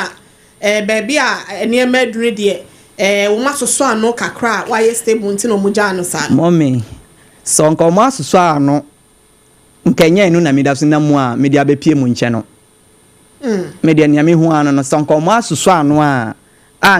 a baabi a nneɛma aduru deɛ, wɔn asosɔ ano kakra a wayɛ stable nti na wɔn gyaa no saa no. Mɔmi, sɛ nka ɔmo asosɔ ano, nka ɛnyɛ ɛno na meda so nam mu a mede abɛpie mu nkyɛn no. Me deɛ, nea mehu ano no, sɛ nka ɔmo asosɔ ano a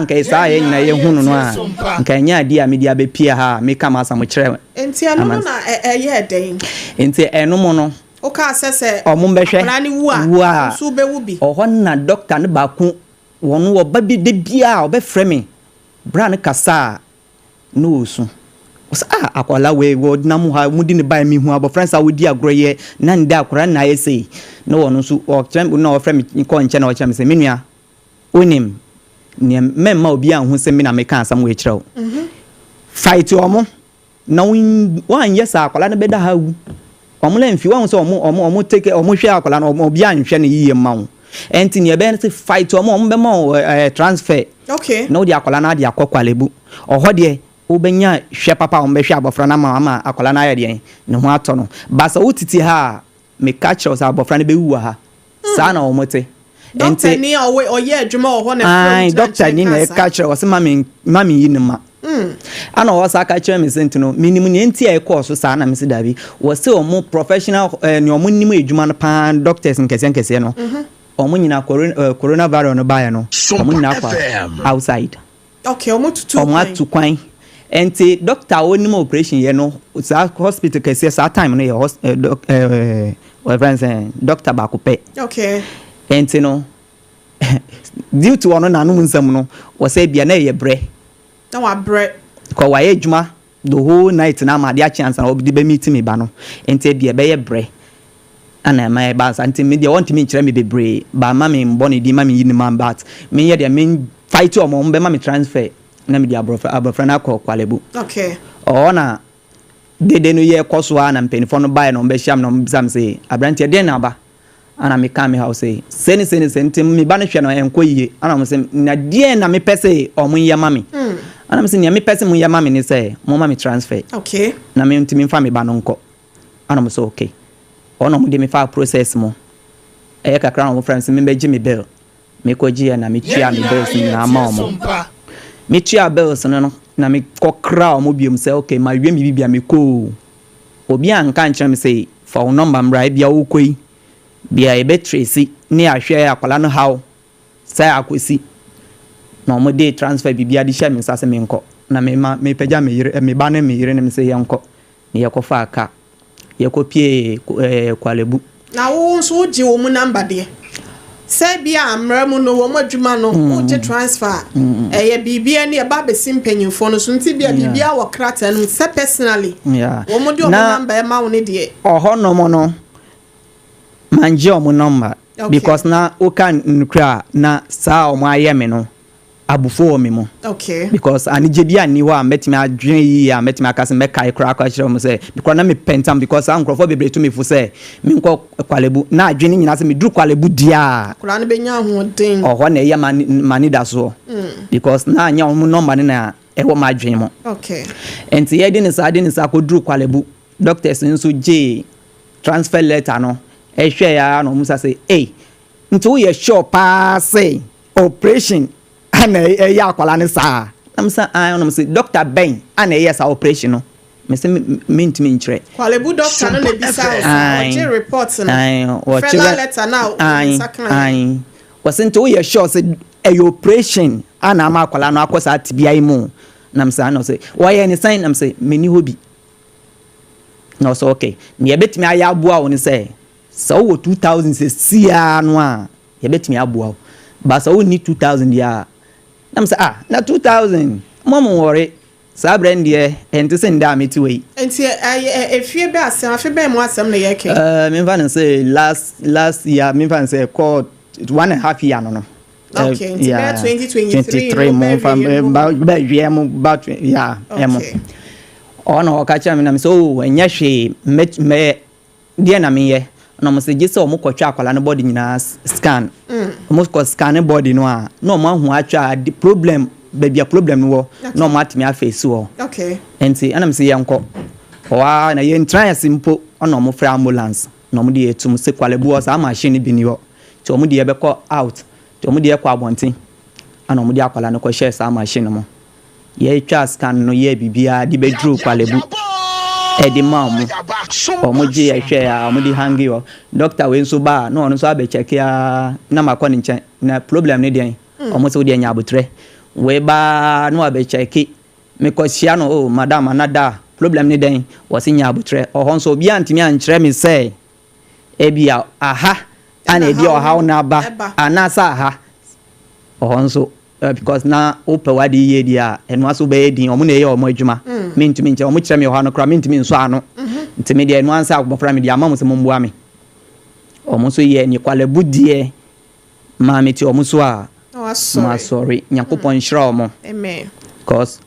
nka saa a yɛn nyinaa yɛhu no a, nka ɛnyɛ adeɛ a mede abɛpie ha a meka m'asɛm kyerɛ. Nti ɛno no na ɛyɛɛ dɛn? Nti ɛno mu no. Wokaa sɛ sɛ ɔmo bɛhwɛ akwadaa no wu a, wu a, nso wobɛwu bi. Ɔhɔ na doctor no baako wɔn ɔba bi da biara ɔbɛfrɛ me bra no kasa a na ɔresu. Ɔsɛ ah, akwadaa wei wɔnam ha wɔn di ne ba mi hu abɔfra nsa wɔdi agorɔ yɛ na ne da akwadaa na ayɛ sei na wɔn nso ɔkyerɛ na ɔfrɛ me kɔ nkyɛn na ɔkyerɛ me sɛ, me nua, wonim nea mɛmma obi anhu sɛ me na meka asɛm wɔ akyerɛ wo. Fight ɔmo na wɔanyɛ saa, akwadaa no bɛda ha wu. Ɔmo lɛ mfi wɔn sɛ ɔmo take ɔmo hwɛ akwadaa no, ɔmo obi anhwɛ no yie ma wo. Ɛnti nea ɛbɛyɛ no sɛ fight ɔmo, ɔmo bɛma wo transfer na wode akwadaa no ade akɔ Korle Bu. Ɔhɔ deɛ wobɛnya hwɛ papa a wɔn bɛhwɛ abɔfra no ama akwadaa no ayɛ deɛn, ne ho atɔ no. Ba sɛ wotete ha a, meka kyerɛ wo sɛ abɔfra no bɛwu wɔ ha. Saa na wɔn te. Dɔkta ni a ɔwɔ ɔyɛ adwuma wɔ hɔ na ɛfrɛ wo gyina dɔkta ni nkyɛn na kaa saa. Ɛka kyerɛ wɔ sɛ ma me yi ne ma. Ana ɔwɔ saa ka kyerɛ me sɛ nti no menim nea nti a ɛkɔɔ so saa na mese dabi. Wɔ sɛ ɔmo professional nea ɔmo nim adwuma no paa, doctors nkɛseɛ nkɛseɛ no, ɔmo nyinaa coronavirus no baeɛ no, ɔmo nyinaa kɔ outside. Okay, ɔmo tutu ɔmo kwan. Atu kwan. Nti doctor a onim operation yɛ no saa hospital kɛseɛ saa time no yɛ hos ɛɛ doc wɔfrɛ no sɛ doctor baako pɛ. Nti no due to ɔno n'anom nsɛm no, wɔsɛ bia na ɛyɛ brɛ. Na wabrɛ. Kɔ wayɛ adwuma the whole night na ama ade akye ansa na ɔde bɛ meet me ba no, nti ebia ɛbɛyɛ brɛ ana ɛma ɛba nsa. Nti me deɛ, wɔntumi nkyerɛ me bebree ba ma me mbɔ ne din ma me yi ne ma, but menyɛ deɛ me fight ɔmo, ɔmo bɛma me transfer na me de abɔfra no akɔ Korle Bu. Ɔhɔ na dede no yɛ kɔ so a na mpanyinfoɔ no baeɛ na ɔmo bɛhyia me na ɔmo bisa me sɛ, aberanteɛ, deɛn na aba? Ana meka me haw sɛ sɛ ne sɛ ne sɛ nti me ba no hwɛ no ɛnkɔ yie. Ana ɔmo sɛ, na deɛn na mepɛ sɛ ɔmo nyɛ ma me? Ana me sɛ nea mepɛ sɛ mo yɛ ma me ne sɛ mo ma me transfer na me ntumi nfa me ba no nkɔ. Ana ɔmo sɛ okay. Ɔno ɔmo de me fa process mu ɛyɛ kakra na ɔmo frɛ me sɛ me bɛgye me bill. Mekɔ gye yɛ na metua me bills nyinaa ma ɔmo. Metua bills no na mekɔ kra ɔmo biom sɛ okay, ma wie me bibia, mekɔ o. Obi anka nkyerɛ me sɛ fa wo number mmra, ebia wokɔ yi bia yɛbɛtrace ne ahwɛ akwadaa no haw sɛ akɔsi na ɔmo de transfer biribiara de hyɛ me nsa sɛ menkɔ na mema mepagya me yere, me ba ne me yere ne me sɛ yɛnkɔ na yɛkɔfa kaa yɛkɔ pie Korle Bu. Na wo nso wogye wɔn mu number deɛ, sɛ bi a mmerɛ mu no wɔn adwuma no wogye transfer a ɛyɛ biribi ne ɛba abɛsi mpanyinfoɔ no so, nti bi a biribiara wɔ krataa no mu sɛ personally wɔn de wɔn number ɛma wo ne deɛ. Ɔhɔ nom no mangye ɔmo number because na woka nukura a na saa a ɔmo ayɛ me no abufuo wɔ me mu because anigye bi anni hɔ a mɛtumi adwene yie a mɛtumi aka sɛ mɛkae koraa akɔ akyerɛ wɔn sɛ because na mepɛ ntam because saa nkurɔfoɔ bebree tu me fo sɛ menkɔ Korle Bu na adwene nyinaa sɛ meduru Korle Bu deɛ a akwadaa no bɛnya ahoɔden. Ɔhɔ na ɛyɛ m'ani da soɔ because na anyɛ wɔn number no na ɛwɔ m'adwene mu. Nti yɛde ne saa de ne saa kɔduru Korle Bu, doctors nso gyee transfer letter no ɛhwɛ ya na wɔn sa sɛ, ei, nti woyɛ sure paa sɛ operation ana ɛyɛ akwadaa no saa? Na mo sɛ an na mo sɛ doctor bɛn ana ɛyɛ saa operation no? Mɛ sɛ mentumi nkyerɛ. Korle Bu doctor no na ebisa wo sɛ ɔgye report no, wɔkyerɛ letter na nsa kan. Ayi, wɔsɛ nti woyɛ sure sɛ ɛyɛ operation ana ama akwadaa no akɔ saa tibia yi mu? Na mo sɛ ana ɔsɛ wɔyɛ ne sɛn? Na mo sɛ meni hɔ bi. Na ɔsɛ okay, nea yɛbɛtumi ayɛ aboa wo ne sɛ wowɔ 2000 sɛ siaa no a yɛbɛtumi aboa wo, ba sɛ wonni 2000 deɛ a, na mo sɛ ah, na 2000 mo wɔre saa berɛ no deɛ ɛnte sɛ ndɛ a mete wɔ yi. Nti ɛyɛ efie bɛ asɛm, afe bɛn mu asɛm na yɛkɛ? Memfa no sɛ last last year, memfa no sɛ kɔ 1.5 year no. Okay, nti bɛyɛ 2023 no bɛwie mu. Bɛwie mu ba, yeah, ɛmo. Ɔna ɔka kyerɛ me na me sɛ oh, ɛnyɛ hwee, mɛ deɛ na meyɛ na ɔmo sɛ gye sɛ ɔmo kɔtwa akwadaa no body nyinaa scan. Ɔmo kɔ scan ne body no a na ɔmo ahu atwa ade problem, baabi a problem no wɔ, na ɔmo atumi afeesi hɔ. Nti ɛna me sɛ yɛnkɔ ɔwaa na yɛntena ase mpo, ɔna ɔmo frɛ ambulance na ɔmo de yɛtum sɛ Korle Bu hɔ saa machine no bi ni hɔ, nti ɔmo de yɛbɛkɔ out, nti ɔmo de yɛkɔ abɔnten ɛna ɔmo de akwadaa no kɔhyɛ saa machine no mu. Yɛtwa scan no yɛ biribiara de bɛduru Korle Bu ɛde ma ɔmo. Ɔmo gye yɛhwɛ a ɔmo de hangi hɔ. Doctor wei nso ba a na ɔno nso abɛkyɛke a na makɔ ne nkyɛn na problem ne deɛn? Ɔmo sɛ wodeɛ nya abotrɛ. Wei baa na wabɛkyɛke, mekɔhyia no, oh madam, anada. Problem ne dɛn? Wɔse nya abotrɛ. Ɔhɔ nso obiara antumi ankyerɛ me sɛ ebia aha ana Ɛna ebi haw ɔhaw no no aba ɛba. anaasɛ aha. Ɔhɔ nso because na wopɛ w'ade yie deɛ a, ɛno ara so wobɛyɛ din. Ɔmo na ɛyɛ ɔmo adwuma. Mentumi nkyerɛ. Ɔmo kyerɛ me ɔhaw no koraa mentumi nsɔ ano. Nti me deɛ ɛno ara sɛ abɔfra mede ama mo sɛ momboa me. Ɔmo nso yɛ ne Korle Bu deɛ maa me te ɔmo so a Na wasɔre. Masɔre. Nyankopɔn nhyira ɔmo. Amen. Because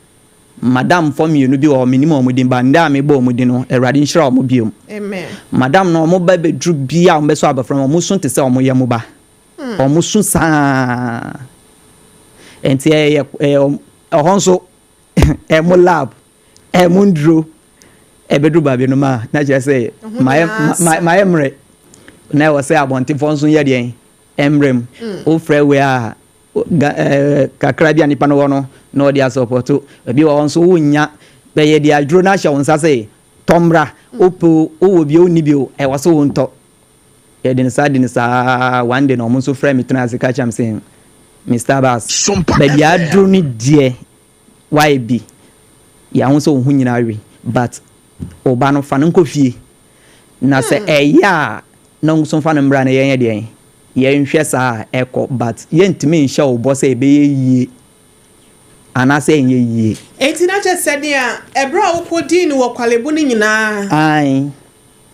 madam fɔ mmienu bi wɔ hɔ, menim ɔmo din, but ndɛ a mebɔ ɔmo din no, Awurade nhyira ɔmo biom. Amen. Madam no, ɔmo ba bɛduru bia a ɔmo bɛsɔ abɔfra no, ɔmo su te sɛ ɔmo yɛ mo ba. Ɔmo su saa. Nti ɛyɛ ɛhɔ nso ɛmo lab, ɛmo nduro, ɛbɛduru baabi no ma na kyerɛ sɛ Ɛho mayɛ nyinaa sa. Mayɛ mmerɛ. Na ɛwɔ sɛ abɔntenfoɔ nso yɛ deɛn mmerɛ mu. Wofrɛ wei a ga kakra bi a nipa no wɔ no na ɔde asɔpɔto. Ebi wɔ hɔ nso wonya bɛyɛ deɛ aduro no ahyɛ wo nsa sɛ tɔ mmra. Wopɛ o, wowɔ bi o, wonni bi o, ɛwɔ sɛ wontɔ. Yɛde ne saa di ne saa. One day na ɔmo nso frɛ me tena ase ka kyerɛ me sɛ, "Mr. Abbas, Sompa baabi a FM. aduro no deɛ wayɛ bi. Yɛaho sɛ wo ho nyinaa we, but wo ba no, fa no nkɔ fie. Na sɛ ɛyɛ a na nso fa no mmra na yɛnyɛ deɛn yɛnhwɛ saa a ɛkɔ, but yɛntumi nhyɛ wo bɔ sɛ ɛbɛyɛ yie anaasɛ ɛnyɛ yie." Enti na kyerɛ sɛ nea ɛberɛ a wokɔdii no wɔ Korle Bu no nyinaa,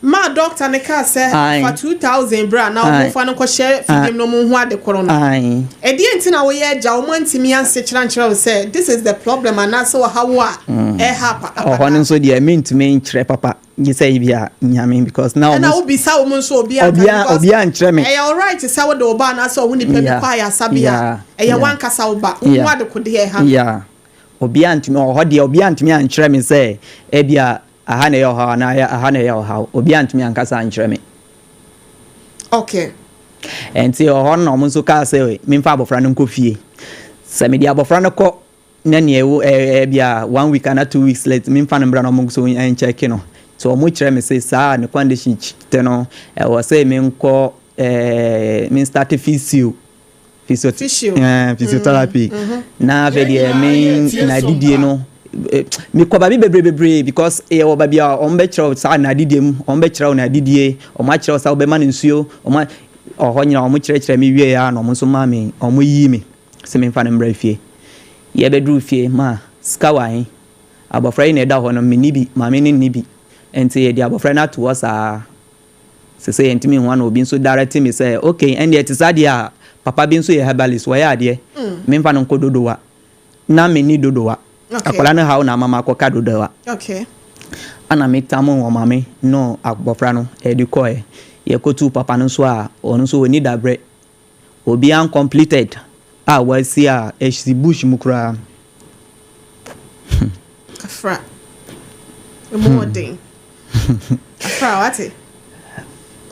maa doctor ne kaa sɛ fa 2000 berɛ a na wɔmfa no nkɔhyɛ fidiem no ɔmo ho ade koro no. Ɛdeɛ nti na woyɛ agya wɔn antumi ansekyerɛ ankyerɛ wo sɛ this is the problem anaasɛ ɔhaw a ɛha apa Ɔhɔ no nso deɛ mentumi nkyerɛ papa gye sɛ bi a Nyame, because na ɛna ɔmo wobisa wɔn nso obi anka because obiara nkyerɛ me. Ɛyɛ alright sɛ wode wo ba anaasɛ ɔho nipa bi kɔ ayasabea. Ɛyɛ wankasa wo ba wohu ade kodeɛ ɛha no. Yeah, obiara ntumi ɔhɔ deɛ obiara ntumi ankyerɛ me sɛ ebi a aha na ɛyɛ ɔhaw anaa aha na ɛyɛ ɔhaw. Obiara ntumi ankasa ankyerɛ me. Nti ɔhɔ no na ɔmo nso kaa sɛ memfa abɔfra no nkɔ fie. Sɛ mede abɔfra no kɔ na nea ɛwɔ ɛɛ bi a one week ana 2 weeks late memfa no mbra na ɔmo nso nkyɛke no. So ɔmo kyerɛ me sɛ saa ne condition te no, ɛwɔ sɛ menkɔ men start physio Physio. Physiotherapy. Na afei deɛ me nadidie no mekɔ baabi bebree bebree because yɛwɔ baabi a ɔmo bɛkyerɛ wo saa nadidie mu, ɔmo bɛkyerɛ wo nadidie, ɔmo akyerɛ wo sɛ wobɛma no nsuo. Ɔmo ɔhɔ nyina ɔmo kyerɛkyerɛ me wie a na ɔmo nso maa me, ɔmo yii me sɛ memfa no mmra fie. Yɛbɛduru fie ma sika wɔ ahe? Abɔfra yi na ɛda hɔ no, menni bi, maame no nni bi, nti yɛde abɔfra no ato hɔ saa sɛ yɛntumi nhu. Ana obi nso direct me sɛ okay, ɛndeɛ te saa deɛ a papa bi nso yɛ herbalist, wɔyɛ adeɛ, memfa no nkɔ Dodowa. Na menni Dodowa. Akwadaa no haw na ama makɔka Dodowa. Ana metam wɔ maame no abɔfra no ɛde kɔɛ. Yɛkɔtu papa no nso a ɔno nso ɔni dabrɛ obiara uncompleted a wasi a ɛsi bush mu koraa. Kafra, emu ɔden. Kafra, wate?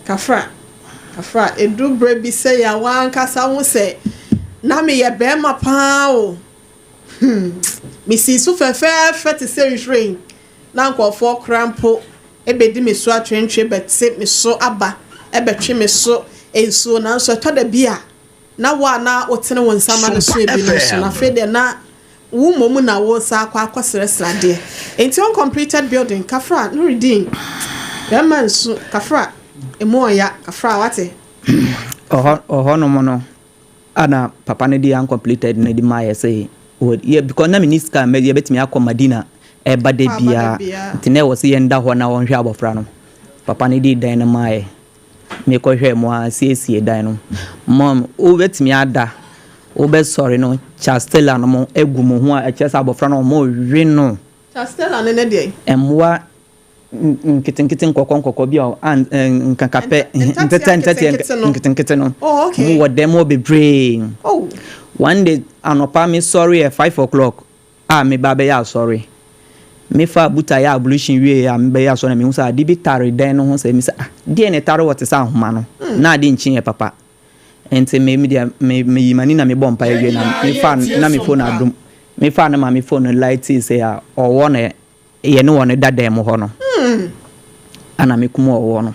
Kafra, kafra, edu berɛ bi sɛ yɛ wankasa ho sɛ na meyɛ bɛrima paa o. Mesi so fɛfɛɛfɛ te sɛ nhwiren na nkurɔfoɔ kora mpo ebedi me so atwentwe bɛte me so aba ɛbɛtwe me so nsuo, nanso ɛtɔ da bi a na wo a na wotene wo nsa ma no so ebinom so na afei deɛ na wo mmom na wo nsa akɔ akɔsrɛsrɛ adeɛ. Nti uncompleted building, kafra, Nurudeen, bɛrima nsu, kafra, emu ɔya, kafra, wate? Ɔhɔ ɔhɔnom no ana papa no de uncompleted no de maa yɛ sɛ yɛ because na menni sika mɛ yɛbɛtumi akɔ Madina ɛba da biara, nti na ɛwɔ sɛ yɛnda hɔ na wɔnhwɛ abɔfra no. Papa no de dan no maa yɛ. Mekɔhwɛ mu a siesie dan no. Mom, wobɛtumi ada, wobɛsɔre no, chastela no mo egu mo ho a ɛkyerɛ sɛ abɔfra no ɔmo we no. Chastela no ne deɛ? Mmoa nketenkete nkɔkɔ nkɔkɔ bi a nkakapɛ ntɛtɛ ntɛtɛ nketenkete no mo wɔ dɛm wɔ bebree. One day anɔpa me sɔre yɛ 5 o'clock a me ba bɛyɛ asɔre. Mefa buta yɛ ablution wie a mebɛyɛ asɔre na mehu sɛ ade bi tare dan no ho sɛ mi sɛ, ah, deɛ ne tare wɔ te sɛ ahoma no na ade nkyi yɛ papa. Nti me deɛ me meyi m'ani na mebɔ mpa awie na mefa na me phone adum. Mefa no ma me phone no light sɛ a ɔwɔ na yɛne wɔ no da dan mu hɔ no ana mekum ɔwɔ no.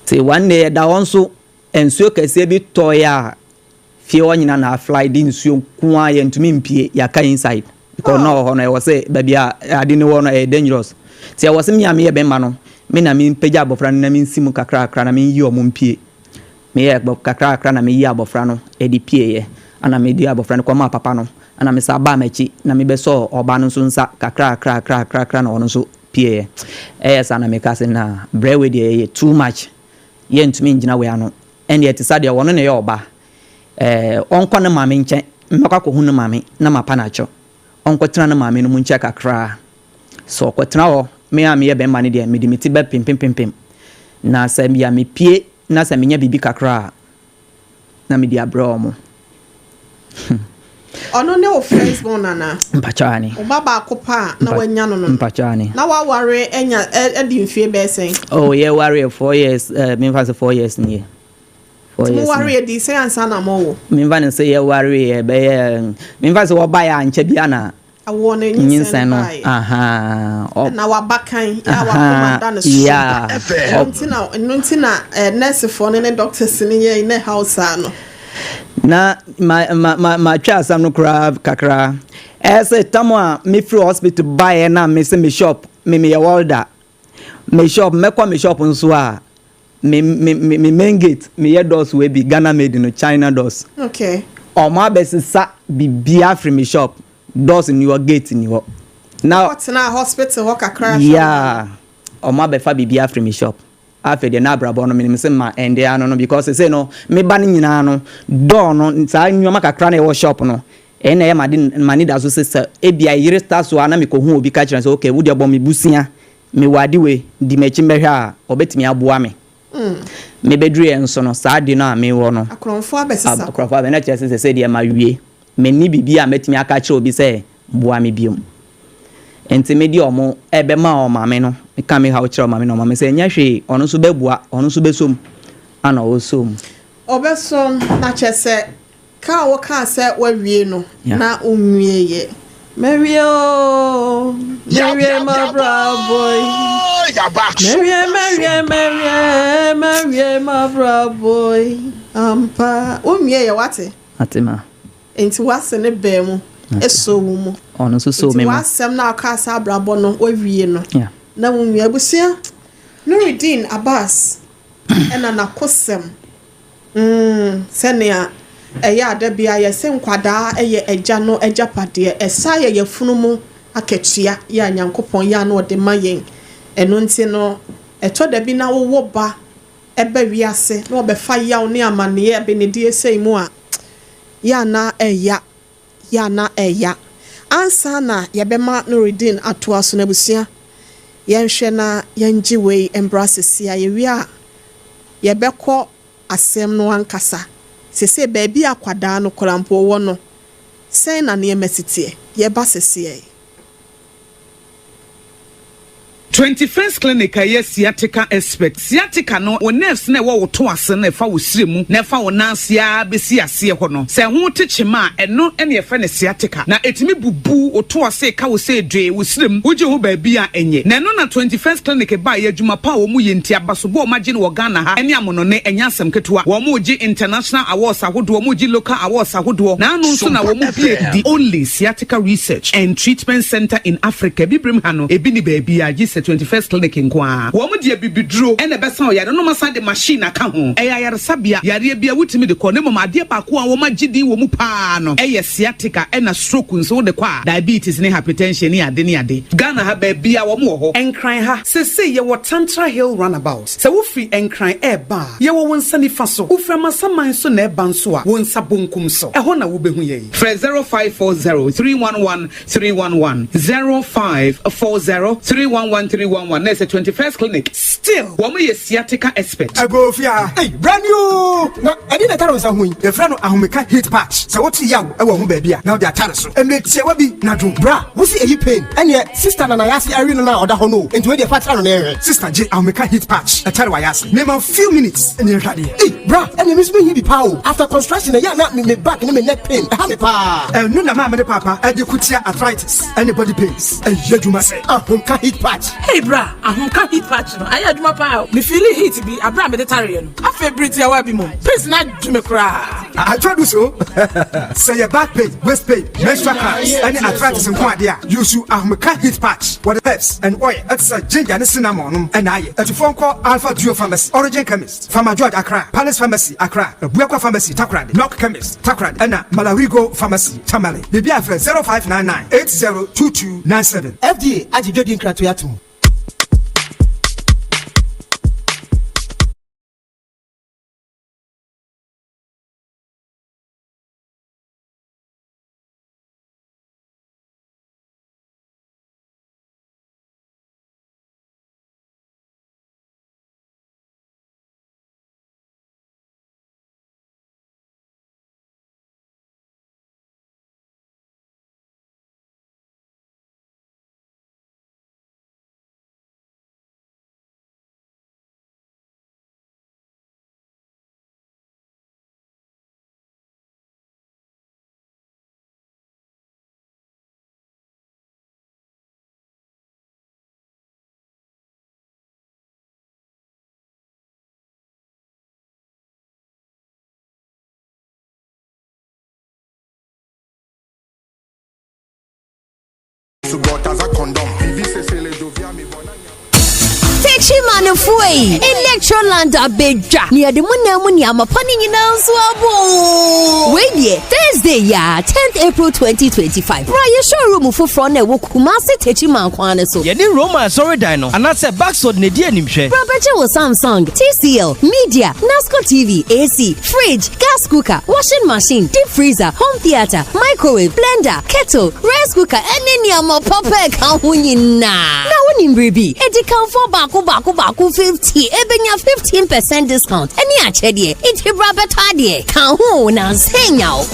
Nti one day ɛda hɔ nso nsuo kɛseɛ bi tɔeɛ a fie hɔ nyina na afly de nsuo nko a yɛntumi mpie, yɛaka inside. Because na ɔwɔ hɔ no, ɛwɔ sɛ baabi a ade no wɔ no ɛyɛ dangerous. Nti ɛwɔ sɛ me a meyɛ bɛrima no, me na mempagya abɔfra no na mensi mu kakrakra na menyi wɔn mpue. Meyɛɛ kakrakra na meyii abɔfra no de pueeɛ. Ɛna mede abɔfra no kɔmaa papa no. Ɛna mesan baa m'akyi na mebɛsɔɔ ɔbaa no nso nsa kakrakrakrakrakra na ɔno nso pueeɛ. Ɛyɛɛ saa na mekaa sɛ, Naa, brɛ wei deɛ ɛyɛ too much. Yɛntumi ngyina wei ano. Ɛndeɛ te sa deɛ ɔno na ɛyɛ ɔba. Ɛɛ, ɔnkɔ ne maame nkyɛn. Mɛkɔ akɔhu ne maame na mapa no akyɛw. Ɔnkɔtena ne maame no mu nkyɛn kakra. Sɛ ɔkɔtena hɔ, me a meyɛ bɛrima no deɛ, mede me ti bɛpempempempem. Na sɛ bia mepue na sɛ menya biribi kakra a, na mede abrɛ wɔn. Ɔno ne wo first born anaa? Mpakyɛw aane. Wo ba baako pɛ a na wanya no no? Mpakyɛw aane. Na waware anya adi mfie bɛyɛ sɛn? Oh, yɛwareɛ 4 years, memfa sɛ 4 years nie. 4 years. Mo wareɛ di sɛn ansa na mo wo? Memfa no sɛ yɛwareɛ bɛyɛ, memfa sɛ wɔbaeɛ a nkyɛ bia na Awoɔ no nyinsɛn no baeɛ. Na waba kan yɛ a wakoma da ne so. Ɛno nti na ɛno nti na nɛɛsefoɔ no ne doctors no yɛ ne haw saa no. Na ma ma ma matwa asɛm no koraa kakra. Ɛyɛ sɛ tam a mefiri hospital baeɛ na me sɛ me shop, me meyɛ welder. Me shop, mɛkɔ me shop nso a, me me me me main gate meyɛ doors wei bi, Ghana made no, China doors. Ɔmo abɛsesa biribiara firi me shop, doors nni hɔ, gate nni hɔ. Na Wokɔtenaa hospital hɔ kakra hwɛ wo Yeah, ɔmo abɛfa biribiara firi me shop. Afei deɛ na abrabɔ no menim sɛ ma ɛnde ano no, because sesei no me ba no nyinaa no, door no, saa nneɛma kakra na ɛwɔ shop no, ɛno na ɛyɛ m'ade m'anidaso sɛ sɛ ebia yere ta so a na mekɔhu obi ka kyerɛ no sɛ okay, wo deɛ bɔ me busua, mewɔ ade wei, di m'akyi mbɛhwɛ a, ɔbɛtumi aboa me. Mebɛduruiɛ nso no, saa ade no a mewɔ no, Akorɔmfoɔ abɛsesa kɔ. Akorɔmfoɔ abɛ, na kyerɛ sɛ sesei deɛ mawie. Menni biribi a mɛtumi aka akyerɛ obi sɛ boa me biom. Nti mede ɔmo ɛbɛma ɔmaame no, meka me haw kyerɛ ɔmaame no, ɔmaame sɛ ɛnyɛ hwee, ɔno nso bɛboa, ɔno nso bɛsɔ mu. Ana ɔsɔ mu. Ɔbɛsɔ mu, na kyerɛ sɛ ka a wokaa sɛ woawie no, na wonwieeɛ. Mawie oo, mawie m'abrabɔ yi. Mawie, mawie, mawie, mawie m'abrabɔ yi. Ampa, wonwieeɛ, wate? Ate ma. Nti w'ase ne baa mu, ɛsɔ wo mu. Ɔno nso sɔ me mu. Nti w'asɛm na ɔkaa sɛ abrabɔ no wawie no, na wonwie. Abusua, Nurudeen Abbas ɛna n'akosɛm. Sɛnea ɛyɛ a da biara yɛse nkwadaa yɛ agya no agyapadeɛ, ɛsa yɛ yafunu mu akatua yɛ a Nyankopɔn yɛ a na ɔde ma yɛn. Ɛno nti no, ɛtɔ da bi na wowo ba ba wiase na ɔbɛfa yaw ne amaneɛ abenedie sei mu a, yɛ a na ɛya, yɛ a na ɛya. Ansa na yɛbɛma Nurudeen atoa so no, abusua, yɛnhwɛ na yɛngye wei mbra sɛsi a, yɛwie a yɛbɛkɔ asɛm no ankasa. Sesei baabi a akwadaa no koraa mpo wɔ no, sɛn na nneɛma si teɛ? Yɛba sɛsiɛ. 21st Clinic a ɛyɛ sciatica expert. Sciatica no, wo nerves no a ɛwɔ wo to ase no a ɛfa wo srɛ mu na ɛfa wo nan ase ara bɛsi aseɛ hɔ no, sɛ ɛho te kyema a, ɛno na yɛfrɛ no sciatica. Na ɛtumi bubu wo to ase ka wo sɛ dwee wo srɛ mu, wogye ho baabi a ɛnyɛ. Na ɛno na 21st Clinic baeɛ, adwuma pa a wɔn yɛ nti, abasobɔ a wɔagye no wɔ Ghana ha ne amonone, ɛnyɛ asɛm ketewa. Wɔregye international awards ahodoɔ, wɔregye local awards ahodoɔ. Na ano nso na Sompa wɔbue FM. the only sciatica research and treatment centre in Africa. Abibirem ha no, ebi nni baabiara gye sɛ 21st Clinic nko ara. Wɔn de abibiduro na ɛbɛsa ɔyare no na wɔasan de machine aka ho. Ɛyɛ ayaresabea, yareɛ biara wotumi de kɔ na mmom adeɛ baako a wɔagye din wɔ mu pa ara no yɛ sciatica ɛna stroke nso wode kɔ a, diabetes ne hypertension ne ade ne ade. Ghana ha baabiara wɔn wɔ hɔ. Nkran ha, seesei yɛwɔ Tantra Hill Runabout. Sɛ wofiri Nkran reba a, yɛwɔ wo nsa nifa so. Wofiri Amasaman nso na ɛreba nso a, wo nsa bonkum so. Ɛhɔ na wobɛhu yɛn. Frɛ 0540 311 311, 0540 311 311 na ɛsɛ 21st Clinic. Still. Wɔn yɛ sciatica expert. Agofia, ei, brand new! Na ɛdeɛn na ɛtare wo nsa ho yi? Yɛfrɛ no ahomeka heat patch. Sɛ wote yaw wɔ wo ho baabi a, na wode atare so. Mmerɛ tiawa bi na dwo. Bra, wo se ɛyi pain? Ɛneɛ, sister na n'ayase awe no no a ɔda hɔ no o, enti wei deɛ fa tra no na yɛnhwɛ. Sister gye ahomeka heat patch ɛtare w'ayase. Mema wo few minutes na yɛnhwɛ adeɛ. Ei, bra, ɛneɛ me nso mehia bi paa o. After construction ɛyɛ a na me me back ne me neck pain ɛha me paa. Ɛno na maame ne paapa ɛde ko tia arthritis ɛne body pains. Ɛyɛ adwuma sɛ ahomka heat patch. Hey bra, ahomka heat patch no ayɛ adwuma paa o. Me feeli heat bi abere a mede tareɛ no. Afei bere tiawa bi mu, pains no adwo me koraa. Atwa du so. Sɛ yɛ back pain, waist pain, menstrual cramps, ɛne arthritis nko adeɛ a, use ahomka heat patch. Wɔde herbs and oil ɛte sɛ ginger ne cinnamon nom ɛna ayɛ. Atufoɔ nkɔ Alpha Duo Pharmacy, Origin Chemist, Farmer George Accra, Palace Pharmacy Accra, Abuakwa Pharmacy Takoradi, Knock Chemist Takoradi, ɛna Malarigo Pharmacy Tamale. Biribi afrɛ 0599 802297. FDA agye dwadi nkratoe atom. Techimanfoɔ yi, Electroland abɛdwa na yɛde mo nan mu nneɛma pa no nyinaa nso abɔ. Wei deɛ, Thursday yi a, 10th April 2025, bra yɛ showroom foforɔ na ɛwɔ Kumasi Techiman kwan no so. Yɛne Roma asɔredan no anaasɛ Baxod na ɛdi animhwɛ. Bra bɛgye wo Samsung, TCL, Media, Nasco TV, AC, fridge, gas cooker, washing machine, deep freezer, home theatre, microwave, blender, kettle, rice cooker, ɛne nneɛma papa ɛka ho nyinaa. Na wonim biribi, edikanfoɔ baako baako baako 50 ebenya 15% discount ɛne akyɛdeɛ. Nti bra bɛtɔ adeɛ ka ho na nsɛnya wo.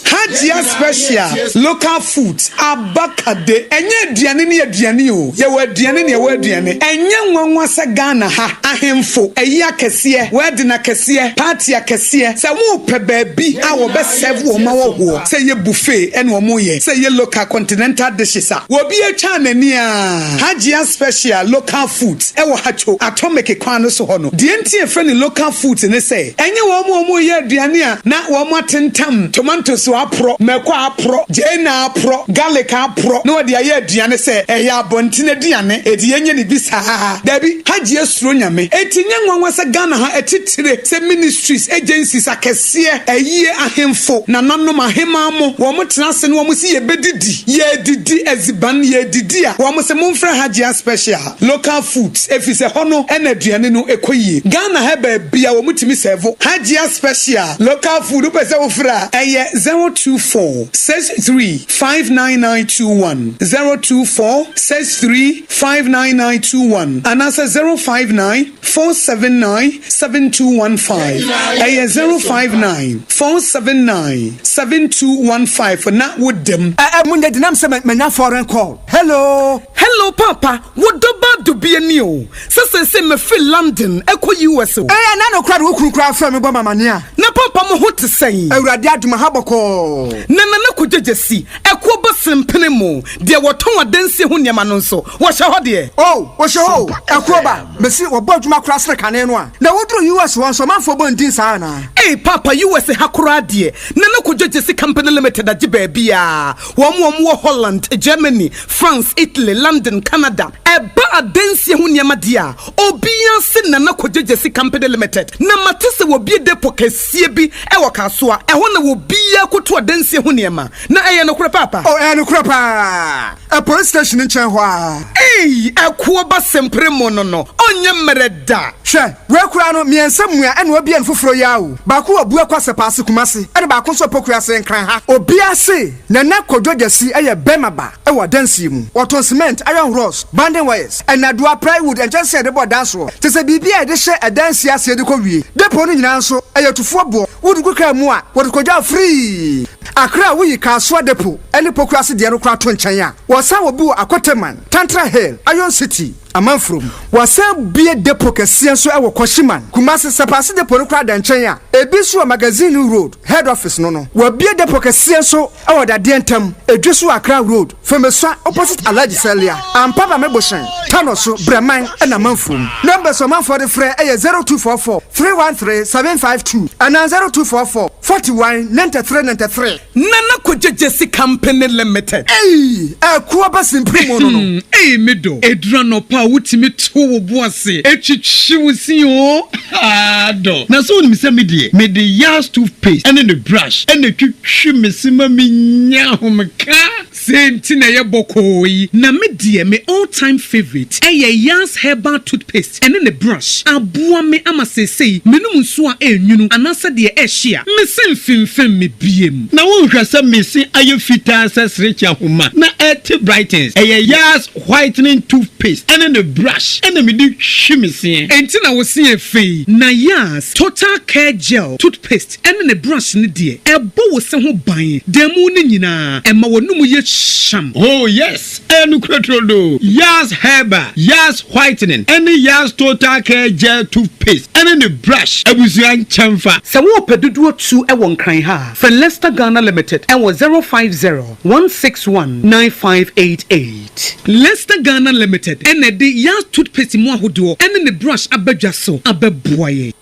Hajia Special Local Foods Abakade. Ɛnyɛ aduane ne aduane o, yɛwɔ aduane ne ɛwɔ aduane. Ɛnyɛ nwanwa sɛ Ghana ha ahemfo, ayi akɛseɛ, wedding akɛseɛ, party akɛseɛ, sɛ mopɛ baabi a wɔbɛ serve wɔn ma wɔhoɔ, sɛ ɛyɛ buffet ɛna wɔn yɛ, sɛ ɛyɛ local continental dishes a, wɔbi atwa n'ani a. Hajia Special Local Foods ɛwɔ Hatcho Atomic kwan no so hɔ no. Deɛ nti yɛfrɛ no local foods ne sɛ, ɛnyɛ wɔn a wɔyɛ aduane a na wɔn atentam tomatoes aporɔ, mako aporɔ, gyeene aporɔ, garlic aporɔ na wɔde ayɛ aduane sɛ ɛyɛ abɔnten aduane, enti yɛnyɛ no bi saa. Dabi, Hajia suro Nyame. Enti nyɛ nwanwa sɛ Ghana ha atitire sɛ ministries, agencies akɛseɛ, ayie, ahemfo, nananom, ahemaa mo, wɔn tena ase na wɔn se yɛbɛdidi, yɛredidi, adziban, yɛredidi a, wɔn se momfrɛ Hajia Special Local Foods efisɛ hɔ no na aduane no kɔ yie. Ghana ha baabi a wɔn tumi sɛvo Hajia Special Local Food wopɛ sɛ wofrɛ a ɛyɛ 024 63 59921, 024 63 59921 anaasɛ 059 479 7215. Ɛyɛ 059 479 7215 na wodam. Ɛ ɛ munya denam sɛ manya foreign call. Hello. Hello paapa, wo dɔ ba dubia ni o, sɛ seesei mefiri London ɛkɔ US o. Ee ɛna no koraa de wo kunu koraa frɛ me bɔ me amaneɛ a. Na paapa mo ho te sɛn? Awurade adom aha bɔkɔɔ. Na Nana Kwadwo Gyasi, ɛkoɔ ba sempene mo, deɛ wɔtɔn adansie ho nneɛma no nso, wɔhyɛ hɔ deɛ? Oh, wɔhyɛ hɔ o, ɛkoɔ ba, mese wɔbɔ adwuma koraa sene kane no a. Na woduru US hɔ nso ɔmanfoɔ bɔ ndin saa anaa? Ei paapa US ha koraa deɛ, Nana Kwadwo Gyasi Company Limited agye baabiara, Wɔn a wɔwɔ Holland, Germany, France, Italy, London, Canada, ɛba adansie ho nneɛma deɛ a, obiara se Nana Kwadwo Gyasi Company Limited. Na mate sɛ wɔabue depot kɛseɛ bi wɔ Kasoa. Ɛhɔ na obiara kɔtu adansie ho nneɛma. Na ɛyɛ nokorɛ paapa? Oh, ɛyɛ nokorɛ paa. Ɛ police station nkyɛn hɔ ara. Ei, ɛkoɔ ba sempere mo no no, ɔnyɛ mmerɛ da. Hwɛ, wei koraa no, mmiɛnsa mua ɛna wabue no foforɔ yi ara o. Baako wɔ Buakwa Sɛpaase Kumasi ɛna baako nso wɔ Pokuase Nkran ha. Obiara se Nana Kwadwo Gyasi yɛ bɛrima ba wɔ adansie mu. Ɔtɔn cement, iron rods, bonding wires, nnadewa, plywood, nkyɛnsee a yɛde bɔ dan soɔ, kyerɛ sɛ biribi a yɛde hyɛ adansie aseɛ de kɔ wie. Depot no nyinaa nso, ɛyɛ tufoɔ boɔ. Wode gu kaa mu a, wɔde kɔdwa free. Accra a woyi Kasoa Depot ne Pokuase deɛ no koraa to nkyɛn a, wɔsan wɔ bi wɔ Akoteman, Tantra Hill, Iron City. Amanfurom. Wɔasan abue depo kɛseɛ nso wɔ Kwashiman, Kumasi, Sapase depo no koraa da nkyɛn a ebi nso wɔ Magazine Road, Head Office no no. Wɔabue depo kɛseɛ nso wɔ Dadeɛ ntam, Edweso Accra Road, Femesua opposite Alhaji Salia, Ampa Bame Bohyɛn, Tano so, Brɛman na Amanfurom. Numbers a ɔmanfoɔ de frɛ yɛ 0244 313 752 anaa 0244 41 93 93. Nana Kwadwo Gyasi Company Limited. Ei! Ɛko aba simpiri mu no no. Ei me dɔ, ɛduru anɔpa a wotumi to wo bo ase twitwi wo se oo, haa dɔ. Na sɛ wonim sɛ me deɛ, mede Yas toothpaste ne ne brush na ɛtwitwi me se ma menya ahomeka. Sei nti na ɛyɛ bɔkɔɔ yi. Na me deɛ me all time favourite ɛyɛ Yas herbal toothpaste ɛne ne brush. Aboa me ama seesei menom nsuo a ɛnwunu anaasɛ deɛ ɛhye a, me se mfemfem me biem. Na wonhwɛ sɛ me se ayɛ fitaa sɛ serekye ahoma na ɛte brightens. Ɛyɛ Yas whitening toothpaste ɛne ne brush ɛna mede hwi me seɛ. Enti na wo se yɛ fɛ yi. Na Yas total care gel toothpaste ɛne ne brush no deɛ, ɛbɔ wo se ho ban da mu no nyinaa, ɛma w'anomu yɛ hyeam. Oh yes, ɛyɛ nokorɛ turodoo. Yas Herbal, Yas Whitening, ɛne Yas Total Care Gel Toothpaste ɛne ne brush abusua nkyɛnfa. Sɛ worepɛ dodoɔ tu wɔ Nkran ha a, frɛ Lester Ghana Limited wɔ 050 161 9588. Lester Ghana Limited na ɛde Yas Toothpaste mu ahodoɔ ɛne ne brush aba dwa so abɛboa yɛn.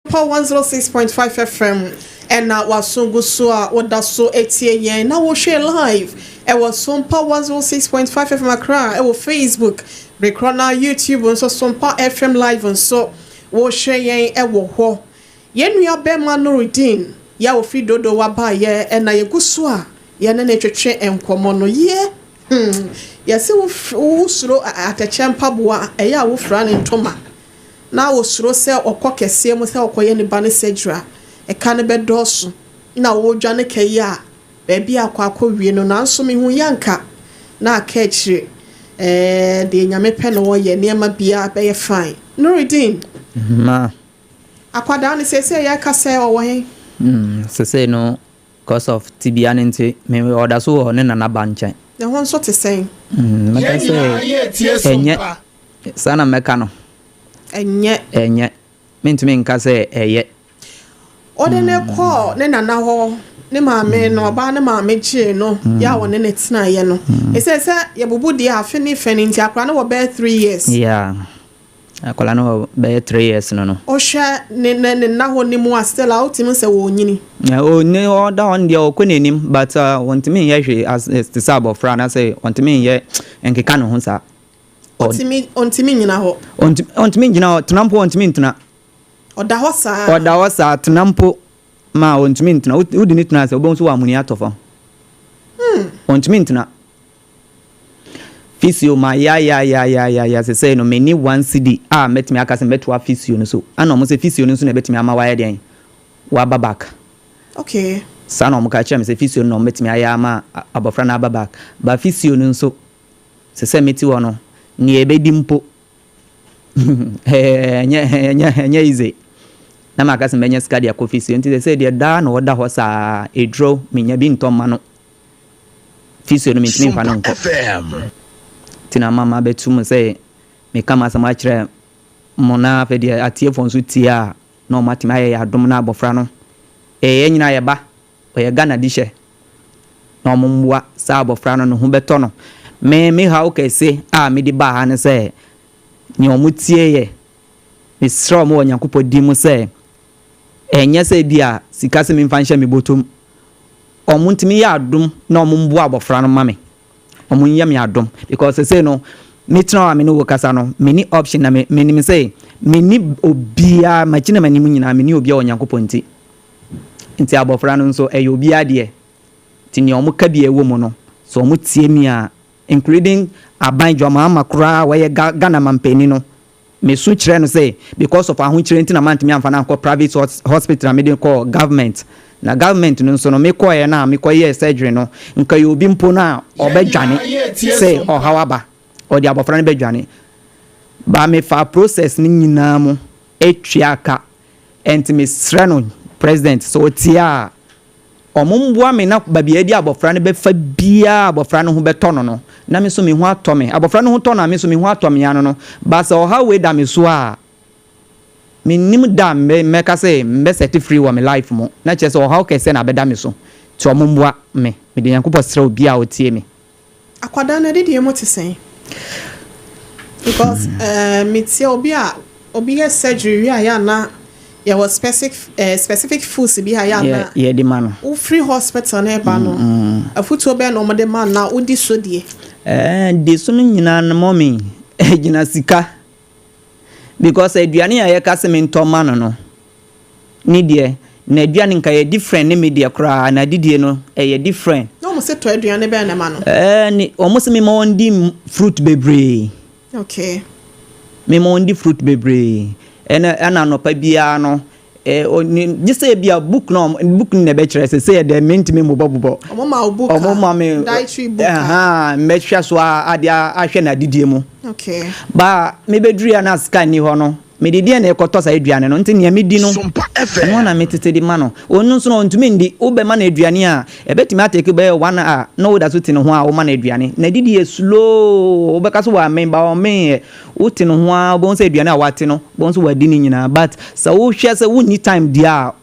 Paul 106.5 FM ɛna waso gu so a woda so etie yɛn na wohwɛ live ɛwɔ Sompa 106.5 FM Accra ɛwɔ Facebook bekorɔ na YouTube nso Sompa FM live nso wohwɛ yɛn ɛwɔ hɔ. Yɛn nua bɛrima Nurudeen yɛ a ofi dodo wabaayɛ ɛna yɛgu so a yɛne ne twetwe nkɔmmɔ no yie. Yɛse wosuro atɛkyɛ mpaboa ɛyɛ a wofira ne ntoma na wosuro sɛ ɔkɔ kɛseɛ mu sɛ ɔkɔyɛ ne ba no surgery a, ɛka no bɛdɔɔso na wɔredwane ka yi a, baabi a akɔ akɔwie no. Nanso mehu yɛ anka na aka akyire. Ɛɛ, deɛ Nyame pɛ na ɔyɛ, nneɛma biara bɛyɛ fine. Nurudeen. Ma. Akwadaa no seesei yɛreka sɛ ɔwɔ he? Seesei no, cause of tibia no nti, me ɔda so wɔ ne nana ba nkyɛn. Ne ho nso te sɛn? Mɛka sɛ ɛnyɛ. Saa na mɛka no. Ɛnyɛ. Ɛnyɛ. Mentumi nka sɛ ɛyɛ. Ɔde no kɔɔ ne nana hɔ, ne maame no, ɔbaa ne maame gyee no, yɛ a ɔne no tenaeɛ no. Ɛsɛ sɛ yɛbubu deɛ afe ne fɛ no nti, akwadaa no wɔ bɛyɛ 3 years. Yeah. Akwadaa no wɔ bɛyɛ 3 years no. Wohwɛ ne ne ne nna hɔ ne mu a, still a wotumi sɛ wɔnyini. Ɔni ɔda hɔ no deɛ ɔkɔ n'anim, but wɔntumi nyɛ hwee as te sɛ abɔfra anaasɛ wɔntumi nyɛ nkeka ne ho saa. Ɔntumi ɔntumi nyina hɔ. Ɔntumi ngyina hɔ, tena mpo ɔntumi ntena. Ɔda hɔ saa. Ɔda hɔ saa, tena mpo ma ɔntumi ntena. Wodi ne tena ase, wobɛhu sɛ wamuni atɔ fam. Ɔntumi ntena. Physio ma ya ya ya ya ya ya sesei no menni 1 cedi a mɛtumi aka sɛ mɛtoa physio no so. Ana ɔmo sɛ physio no nso na ɛbɛtumi ama wayɛ deɛn? Waba back. Saa na ɔmo ka kyerɛ me sɛ physio no na ɔmo bɛtumi ayɛ ama abɔfra no aba back. But physio no nso, sɛ sɛ mete hɔ no, nea ɛbɛdi mpo ɛnyɛ easy. Na maka sɛ mɛnya sika de akɔ physio nti sɛ sɛ deɛ daa na ɔda hɔ saa, eduro menya bi ntɔ mma no. Physio no mentumi mfa no nkɔ. Nti na ama mabɛto mu sɛ meka m'asɛm akyerɛ mo na afei deɛ atiefoɔ nso tie a na ɔmo atumi ayɛ yɛ adom na abɔfra no ɛyɛ yɛn nyinaa yɛ ba, ɔyɛ Ghana dihyɛ na ɔmo mmoa saa abɔfra no ne ho bɛtɔ no. Me haw kɛse a mede baa ha ne sɛ nea ɔmo tie yɛ, mesrɛ ɔmo wɔ Nyankopɔn din mu sɛ ɛnyɛ sɛ bi a sika sɛ memfa nhyɛ me bɔtɔm. Ɔmo ntumi yɛ adom na ɔmo mboa abɔfra no ma me. Ɔmo nyɛ me adom because sɛsei no metena hɔ a me ne wo kasa no menni option na me menim sɛ menni obiara m'akyi na m'anim nyinaa menni obiara wɔ Nyankopɔn nti. Nti abɔfra no nso ɛyɛ obiara deɛ. Nti nea ɔmo ka bi a ɛwɔ mu no sɛ ɔmo tie me a, including aban John Mahama koraa a ɔyɛ Ghana mampanin no. Mesu kyerɛ no sɛ because of ahokyerɛ nti na mantumi amfa no ankɔ private hospital a mede no kɔɔ government. Na government no nso no mekɔeɛ no a mekɔyɛɛ surgery no nka yɛ obi mpo no a ɔbɛdwane sɛ ɔhaw aba ɔde abɔfra no bɛdwane. But mefaa process no nyinaa mu tuaa ka. Ɛnti mesrɛ no president sɛ ɔtie a Ɔmo mboa me na baabi a yɛde abɔfra no bɛfa biaa a abɔfra no ho bɛtɔ no no, na me nso me ho atɔ me. Abɔfra no ho tɔ no a, me nso me ho atɔ me ano no. But sɛ ɔhaw wei da me so a, mennim da a mɛka sɛ mɛ set free wɔ me life mu. Na kyerɛ sɛ ɔhaw kɛseɛ na abɛda me so. Nti ɔmo mboa me. Mede Nyankopɔn srɛ obiaa a ɔtie me. Akwadaa no adidie mu te sɛn? Because eh, metie obi a obi yɛ surgery wie a yɛ ana yɛwɔ specific eh, specific foods bi a yɛ ana yɛde ma no. Wofiri hospital na ɛba no, afutuo bɛn na wɔde ma na wodi so deɛ? Eh, di so no nyinaa no mɔmi gyina sika because aduane a yɛka sɛ mentɔ ma no no Ne deɛ n'aduane nka yɛ different ne me deɛ koraa n'adidie no ɛyɛ different. Na wɔn se tɔ aduane bɛn na ma no? Ɛɛ ne wɔn se me ma wɔn di fruit bebree. Okay. Me ma wɔn di fruit bebree ɛna ɛna anɔpa biara no ɛɛ ɔne gye sɛ ebi a book na wɔn book no na ɛbɛkyerɛ sɛ sɛ yɛ dɛ mentumi mmobɔ bobɔ. Wɔn ma wo book a. Wɔn ma me dietary book a. Ɛhaa mbɛhwɛ so a adeɛ ahwɛ n'adidie mu. Okay. Ba mebɛduru ya na sika nni hɔ no. Mede deɛn na ɛrekɔtɔ saa aduane no? Nti nea medi no, ɛno ara na metete de ma no. Ɔno nso no, ɔntumi nni. Wobɛma no aduane a, ɛbɛtumi atake bɛyɛ one hour na woda so te ne ho a woma no aduane. N'adidi yɛ slow, wobɛka sɛ wamee but ɔmeeɛ. Wote ne ho ara, wobɛhu sɛ aduane a wate no, wobɛhu sɛ wadi ne nyinaa. But sɛ wohwɛ sɛ wonni time deɛ a,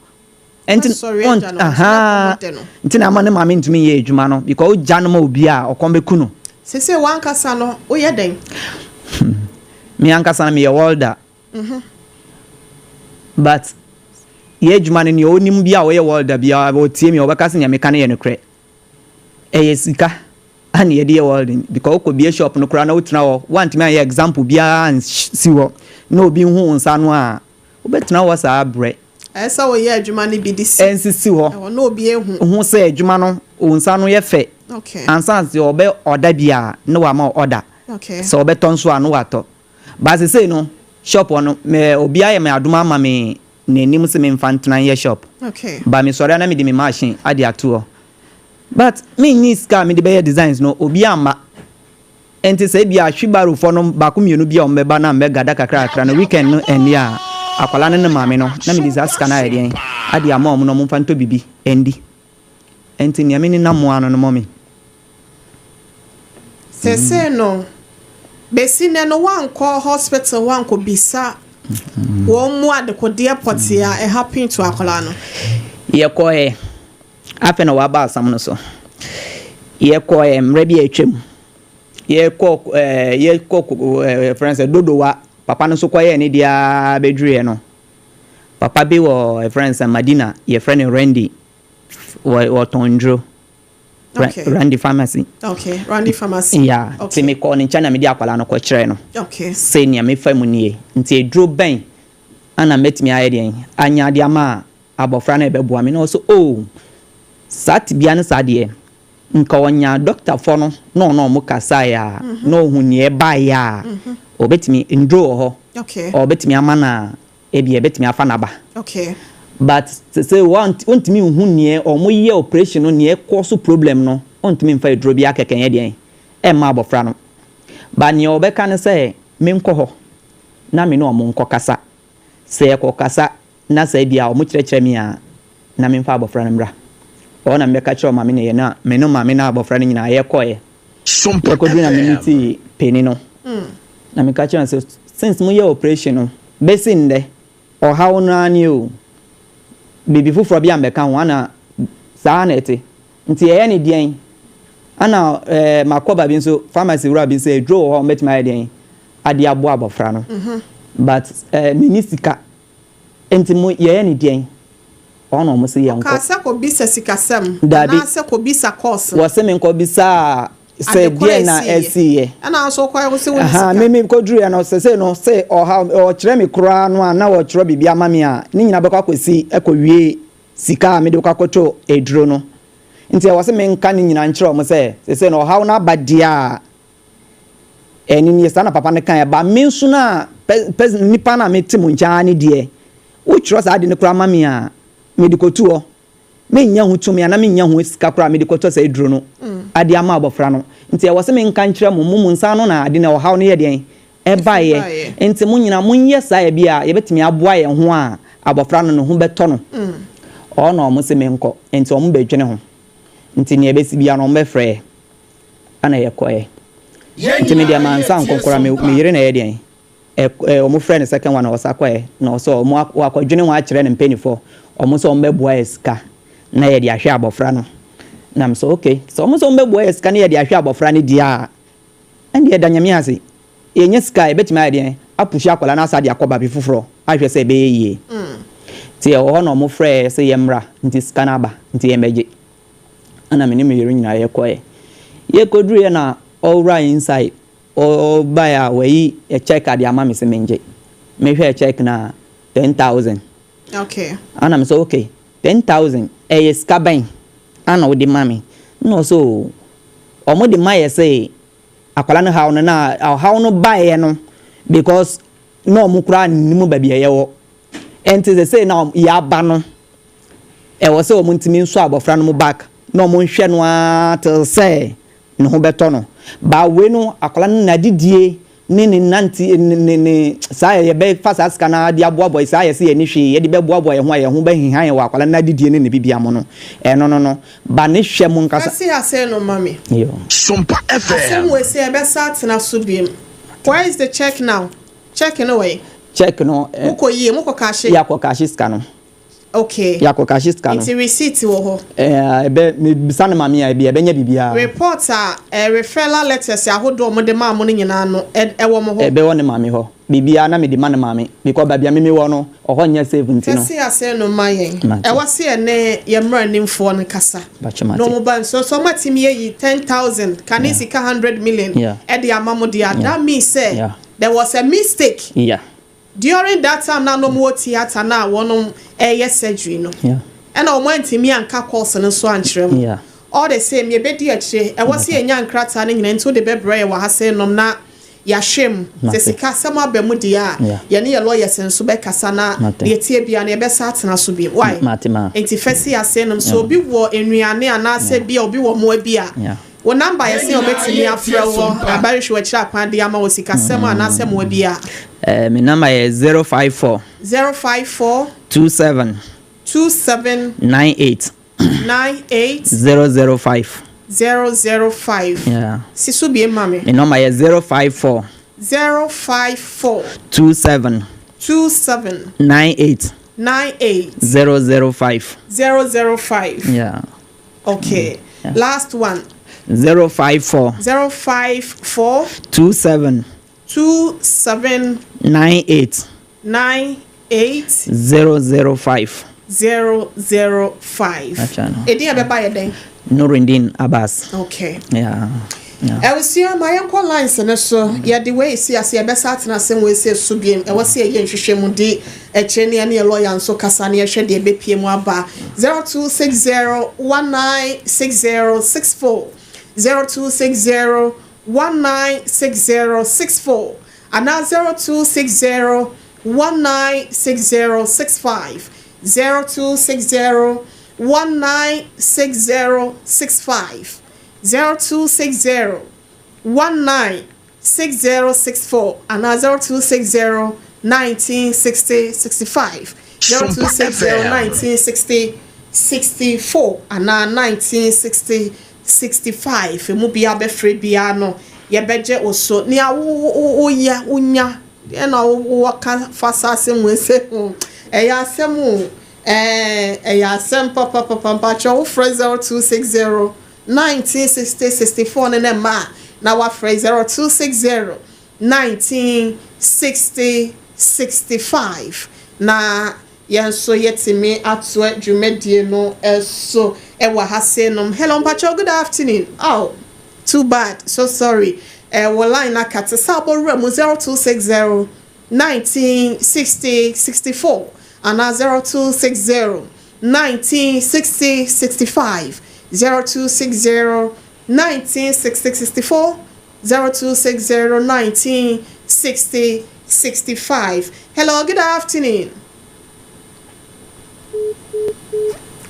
Nti Wasɔre agya no, nti na kɔm de no. Nti na ama ne maame ntumi nyɛ adwuma no because wogya no ma obi a ɔkɔm bɛku no. Seesei w'ankasa no woyɛ dɛn? Me ankasa no meyɛ welder. But yɛn adwuma no nea ɔnim bi a ɔyɛ welder biara ɔtie me a ɔbɛka sɛ nea meka no yɛ nokorɛ. Ɛyɛ sika na yɛde yɛ welding because wokɔ bie shop no koraa na wotena hɔ woantumi anyɛ example biara ansi hɔ na obi nhu wo nsa ano a Wobɛtena hɔ saa berɛ. Ɛyɛ sɛ woyɛ adwuma no bi de si. Ɛnsisi hɔ. Ɛhɔ na obi ahu. Hu sɛ adwuma no, wo nsa ano yɛ fɛ. Okay. Ansa na sɛ ɔbɛ ɔda bi a, na wama wo ɔda. Okay. Sɛ ɔbɛtɔ nso a, na watɔ. But sesei no, shop hɔ no, me obi ayɛ me adom ama me n'anim sɛ memfa ntena nyɛ shop. Okay. But mesɔre a na mede me machine ade ato hɔ. But menni sika a mede bɛyɛ designs no, obi amma. Enti sɛ ebia wheelbarrowfoɔ no baako mmienu bi a wɔbɛba na mebɛgada kakrakra no weekend no ɛnde a, akwadaa no ne maame no, na mede saa sika no ayɛ deɛn? Ade ama wɔn na wɔmfa ntɔ biribi ndi. Enti nea menenam mu ara no no mummy. Seesei no, bɛsi nnɛ no woankɔ hospital hɔ ankɔbisa wɔn mu adekodeɛ pɔtee a ɛhappen to akwadaa no? Yɛkɔeɛ. Afei na waba asɛm no so. Yɛkɔɛ mmerɛ bi a atwam. Yɛkɔ ɛɛ yɛkɔ ɛɛ yɛfrɛ no sɛ Dodowa. Papa no nso kɔyɛɛ ne deɛ ara bɛduruiɛ no, papa bi wɔ yɛfrɛ no sɛ Madina, yɛfrɛ no Randy. Wɔ wɔtɔn nnuro. Okay. Randy Pharmacy. Okay, Randy Pharmacy. Yeah. Okay. Nti mekɔɔ ne nkyɛn na mede akwadaa no kɔkyerɛɛ no. Okay. Sɛ nea mefa mu nie. Nti aduro bɛn ana mɛtumi ayɛ deɛn anya de ama abɔfra no a ɛbɛboa me na ɔsɛ oh saa tebea no saa deɛ nka ɔnya dɔktafoɔ no na ɔne ɔmo kasaeɛ a na ɔhu nea ɛbaeɛ a ɔbɛtumi nduro wɔ hɔ ɔbɛtumi ama no a ebia ɛbɛtumi afa n'aba but sese wɔntumi nhu nea ɔmo yɛ operation no nea ɛkɔ so problem no ɔntumi nfa aduro bi akɛkɛ nyɛ deɛn ɛmma abɔfra no but nea ɔbɛka ne sɛ menkɔ hɔ na me ne ɔmo nkɔ kasa sɛ yɛkɔ kasa Na sɛ ebia wɔkyerɛkyerɛ me a, na memfa abɔfra no mmra. Hɔ na mebɛka kyerɛ ɔmaame ne yɛn a me ne ɔmaame ne abɔfra no nyinaa yɛkɔeɛ. Yɛkɔduru na me meetii panin no. Na meka kyerɛɛ no sɛ, since moyɛɛ operation no bɛsi nnɛ, ɔhaw no ara nie o. Biribi foforɔ bi ammɛka ho, ana saa na ɛte? Nti yɛyɛ no deɛn? Ana eh, makɔ baabi nso, pharmacy wura bi sɛ aduro wɔ hɔ a wɔbɛtumi ayɛ deɛn ade aboa abɔfra no. But eh, menni sika. Enti mo yɛyɛ no deɛn? Ɔɔ na ɔmo se yɛnkɔ. Ɔkaa sɛ kɔ bisa sikasɛm. Dabi. Anaa sɛ kɔ bisa course no. Wɔse me nkɔ bisa sɛ Ade korɔ deɛn na esiiɛ. ɛsiiɛ. Ɛna wo nso wokɔɛ wo se wonni Ahaa sika. me me kɔ duruiɛ no sesei no se ɔhaw ɔkyerɛ me koraa no a na ɔkyerɛ biribi ama me a ne nyinaa bɛkɔ akɔsi ɛkɔ wie sika a mede kɔ akɔtɔ aduro no. Nti ɛwɔ se menka ne nyinaa nkyerɛ ɔmo sɛ sesei no ɔhaw no aba deɛ a ɛno nie saa na papa no kaeɛ but me nso no a. Pɛ, pɛ, nipa no a mete mo nkyɛn ara ne deɛ, wotwerɛ saa ade no koraa ma me a, mede kɔtu hɔ. Mennya ho tumi anaa mennya ho sika koraa a mede kɔtɔ saa aduro no ade ama abɔfra no. Nti ɛwɔ sɛ menka nkyerɛ mo, mo mo nsa ano na ade no, ɔhaw no yɛ deɛn? Ɛbaeɛ. Nti mo nyinaa monyɛ saa ebia yɛbɛtumi aboa yɛn ho a abɔfra no ne ho bɛtɔ no. Ɔɔ na wɔn se menkɔ. Nti wɔn bɛdwene ho. Nti nea ɛbɛsi biara no wɔn bɛfrɛ yɛ. Ɛna yɛkɔeɛ. Nti me deɛ mansa ankɔ koraa, me me yere na ɛyɛ deɛn? Ɛ ɛ wɔn frɛ no second one na ɔsa kɔɛ na ɔsɛ wɔn wakɔdwene ho akyerɛ ne mpaninfoɔ wɔn sɛ wɔn bɛboa yɛ sika na yɛde ahwɛ abɔfra no na me sɛ okay sɛ wɔn sɛ wɔn bɛboa yɛ sika na yɛde ahwɛ abɔfra no deɛ a ɛnde yɛda Nyame ase yɛnya sika a yɛbɛtumi ayɛ deɛn apushi akwadaa no asa de akɔ baabi foforɔ ahwɛ sɛ ɛbɛyɛ yie nti ɛwɔ hɔ na wɔn frɛ yɛ sɛ yɛmmra nti sika no aba nti yɛmmɛgye ɛna me ne me yere nyinaa yɛkɔɛ yɛkɔduruiɛ na ɔwura inside Ɔbae a wayi check de ama me se mengye. Mehwɛɛ check no a, 10,000. Okay. Ana me sɛ okay, 10,000 ɛyɛ sika bɛn ana wode ma me? Ɛna ɔsɛ oo, wɔn de ma yɛ se akwadaa no haw no na ɔhaw no baeɛ no because na wɔn koraa nnim baabi a yɛwɔ. Ɛnti sesei na yɛaba no, ɛwɔ sɛ wɔn ntumi nsɔ abɔfra no mu back na wɔn nhwɛ no ara till sɛ ne ho bɛtɔ no. But wei no akwadaa no n'adidie ne ne nante ne ne ne saa yɛbɛfa saa sika no ara de aboaboa saa yɛsɛ yɛn ni hwee yɛde bɛboaboa yɛn ho a yɛn ho bɛheha yɛn wɔ akwadaa no n'adidie ne ne bibia mu no ɛno no no ba ne hwɛ mu nkasa. Kasi asɛm no ma me. Yo. Sompa FM. Asɛm wei sɛ yɛbɛsa atena so biom. Where is the check now? Check no wɔ he? Check no. Mokɔ yie, mokɔ cashe? Yɛakɔ cashe sika no. Okay. Yɛakɔ kahye sika no. Nti receipt wɔ hɔ? Ɛɛ, ɛbɛ, mebisa no maame a, ebia ɛbɛnya biribiara. Report a, ɛɛ, referral letters ahodoɔ a wɔde maa mo no nyinaa no, ɛ, ɛwɔ mo hɔ? Ɛbɛwɔ ne maame hɔ. Biribiara na mede ma ne maame because baabi a me mewɔ no, ɔhɔ nyɛ safe nti no. Fɛse asɛm no ma yɛn. Mate. Ɛwɔ sɛ yɛne yɛn mmaranimfoɔ no kasa. Mpakyɛ mate. Na wɔn ba nso, sɛ wɔatumi ayi 10,000, kane Yeah. sika 100 million Yeah. de ama mo deɛ a, Yeah. that means sɛ Yeah. there was a mistake. Yeah. During that time na na ɔmo wɔ theatre no a wɔnom ɛɛyɛ surgery no ɛna ɔmo antumi anka course no nso ankyerɛ mo. All the same yɛbɛdi akyire, ɛwɔ sɛ yɛnya nkrataa no nyinaa nti wode bɛbrɛ yɛn wɔ ha sei nom na yɛahwɛ mu. Sɛ sika asɛm aba mu deɛ a yɛne yɛ lawyers nso bɛkasa na deɛ ɛteɛ biara no yɛbɛsa atena so bio. Wai? Nti fa si ase nom. Sɛ obi wɔ nnuane anaasɛ bia obi wɔ mmoa bi a, Wo number yɛ sɛn a wɔbɛtumi afrɛ wo abɛhwehwɛ wo akyiri akwan de ama wo sikasɛm anaasɛ mmoa bi a? Eh, me number yɛ 054. 054. 27. 27. 98. 98. 005. 005. Yeah. Si so bie ma me. Me number yɛ 054. 054. 27. 27. 98. 98. 005. 005. Yeah. Okay. Mm. Last one. 054. 054. 27. 27. 98. 98. 005. 005. Edin a ɛbɛba yɛ dɛn? Nurudeen Abbas. Okay. Yeah. Abusua, ma yɛnkɔ lines no so. Yɛde wei resi ase, yɛbɛsan atena asɛm wei sei so biom. Ɛwɔ sɛ yɛyɛ nhwehwɛmu di akyire na yɛne yɛn lɔya nso kasa na yɛhwɛ deɛ ɛbɛpue mu aba. 0260 1960 64, 0260 1960 64 anaa 0260 1960 65, 0260 1960 65. 0260 19 6064 anaa 0260 19 60 65, 0260 19 60 64 anaa 19 60 65. Emu biara bɛfrɛ biara no, yɛbɛgye wo so. Nea woyɛ, wonya, deɛ na wowɔ ka fa saa asɛm wei sɛ ho. Ɛyɛ asɛm o, ɛɛ, ɛyɛ asɛm papapapa. Mpakyɛ wofrɛ 0260 1960 64 no na ɛma a na wafrɛ 0260 1960 65 na yɛn nso yɛtumi atoa dwumadie no so wɔ ha sei nom. Hello mpakyɛw good afternoon oh too bad so sorry eh, wɔ line no aka te sɛ abɔwura mu 0260 1960 64 anaa 0260 1960 65, 0260 1960 64, 0260 1960 65. Hello, good afternoon.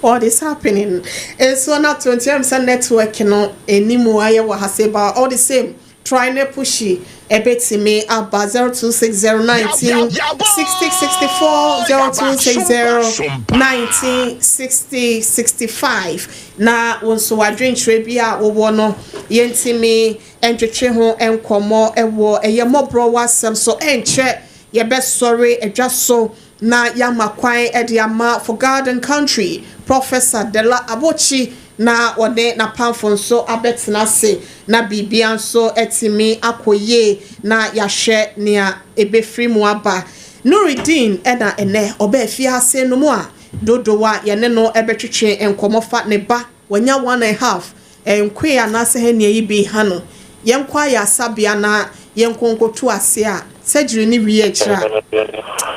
What is happening? Nsuo no ato nti ɛm sɛ network no ɛni mu ayɛ wɔ ha se but all the same try ne pushy ɛbɛtumi aba 0260 19 60 64 0260 19 60 65 na wo nso wadwenkyerɛ bi a wowɔ no yɛntumi ntwetwe ho nkɔmmɔ ɛwɔ ɛyɛ mmɔborɔ w'asɛm so ɛnkyɛ yɛbɛsɔre adwa so na yɛama kwan de ama For God and Country Professor Dela Abotsi na ɔne n'apamfo nso abɛtena ase na biribia nso atumi akɔ yie na yɛahwɛ nea ɛbɛfiri mu aba. Nurudeen ɛna ɛnɛ ɔbaa fiase no mu a dodow a yɛne no ɛbɛtwetwe nkɔmmɔ fa ne ba wanya one and half nkoe anaasɛ hɛnea yi bi ha no yɛnkɔ ayɛ asabea na yɛnkɔ nkɔtu ase a surgery ne wie akyire a.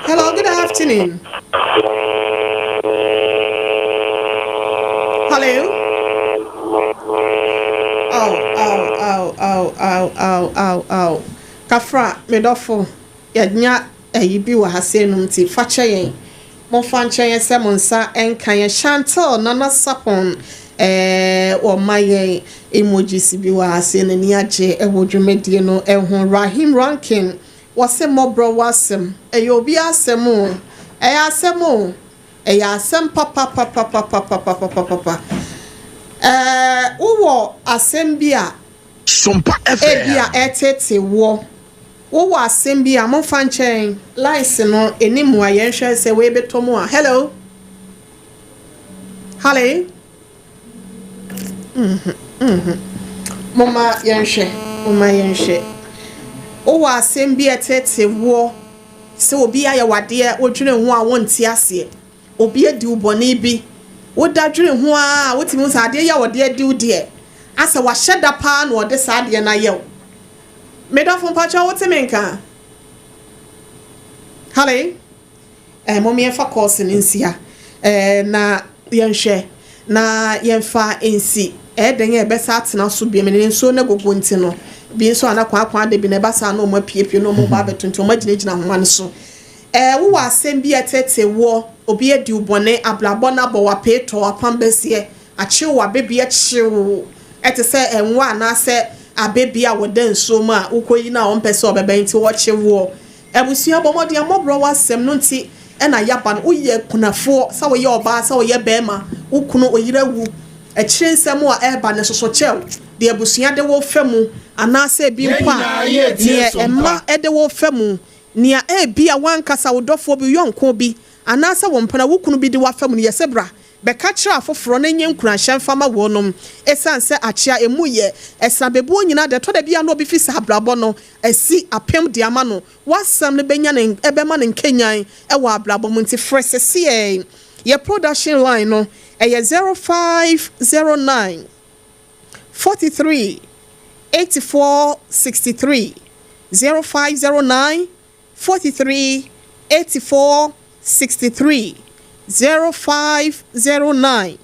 Hello, good afternoon. Hello. Oh, oh, oh, oh, oh, oh, oh, oh. Kafra, medɔfo, yɛnya ayi bi wɔ ha sɛ nom nti fa kyɛ yɛn. Momfa nkyɛ yɛn sɛ mo nsa nka yɛn. Chantel Nana Sapon wɔma yɛn emojis bi wɔ ha sɛ n'ani agye ɛwɔ dwumadie no ho. Rahim Rankin wɔse mmɔborɔ wɔ asɛm. Ɛyɛ obi asɛm o. Ɛyɛ asɛm o. Ɛyɛ asɛm papapapapapapapapapa. Wowɔ asɛm bi a Sompa ebi a FM. ɛtete woɔ. Wowɔ asɛm bi a momfa nkyɛn lines no anim a yɛnhwɛ sɛ wei bɛtɔ mu a. Hello. Hello. Momma yɛnhwɛ. Momma yɛnhwɛ. Wowɔ asɛm bi a ɛtete woɔ sɛ obi ayɛ wadeɛ wodwene ho a wonte aseɛ. Obi adi wo bɔne bi. Woda dwene ho a wotumi hu sɛ adeɛ yi a wɔde adi wo deɛ asɛ wahyɛ da paa na ɔde saa adeɛ no ayɛ wo. Medɔfo mpakyɛ wote me nka? Hello. Mom yɛmfa course no nsi ha na yɛnhwɛ na yɛmfa nsi ɛyɛ dɛn a ɛbɛsa atena so biom ne nsuo no agogo nti no bi nso ana kwaakwa da bi na ɛba saa na ɔmo apiepie na ɔmo ba abɛto nti ɔmo agyinagyina ahoma no so. Wowɔ asɛm bi a ɛtete woɔ, obi adi wo bɔne, abrabɔ no abɔ wapeetɔ apam bɛseɛ akyew wabɛbi akyew ɛte sɛ ɛnwa anaasɛ abɛbi a wɔda nsuo mu a wokɔyi no a ɔmpɛ sɛ ɔbɛbɛn nti wɔkye woɔ. Abusua bɔ mmɔden mmɔborɔ w'asɛm no nti ɛna yaba no woyɛ kunafoɔ sɛ woyɛ ɔbaa sɛ woyɛ bɛrima wo kunu oyere awu akyire nsɛm a ɛreba ne soso kyɛw deɛ abusua de wo fɛ mu anaasɛ ebi mpo a neɛ ɛma ɛde wo fɛ mu nea ebi a wankasa wo dɔfoɔ bi yɔnko bi anaasɛ wɔn mpana wo kunu bi de wafa mu no yɛsɛ bra bɛka kyerɛ afoforɔ na nye nkuranhyɛ mfama wɔnom ɛsiane sɛ akyea emu yɛ ɛsena bebuo nyinaa deɛ ɛtɔ da bi a na obi fi saa abrabɔ no asi apem de ama no wasɛm no bɛnya ne ɛbɛma ne nkenyan ɛwɔ abrabɔ mu nti frɛ sɛseɛ yɛ production line no ɛyɛ 0509 43 84 63 0509 43 84 63 0509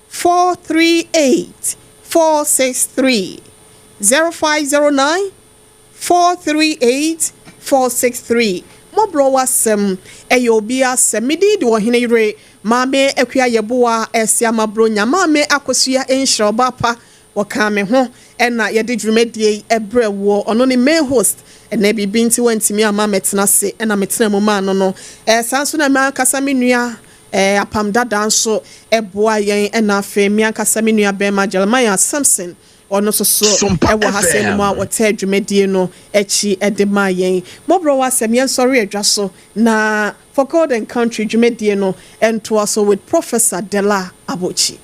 438 463 0509 438 463. Mmɔborɔ w'asɛm ɛyɛ obi asɛm. Medi de ɔhene yere Maame Akua Yɛboa ɛsi amaburo nya Maame Akosua nhyira ɔba pa wɔka me ho ɛna yɛde dwumadie yi ɛbrɛ wɔ ɔno ne main host. Ɛnɛ biribi nti wantumi ama mɛtena ase ɛna metena mu maa no saa nso na me ankasa me nua apam dada nso ɛboa yɛn ɛna afei me ankasa me nua bɛrima Jeremiah Samson ɔno nso so ɛwɔ ha sɛ no mu a wɔtɛ dwumadie no akyi ɛde maa yɛn. Mmɔborɔ wɔ asɛm yɛnsɔre adwa so na For God and Country dwumadie no ɛntoa so with Professor Dela Abokyi.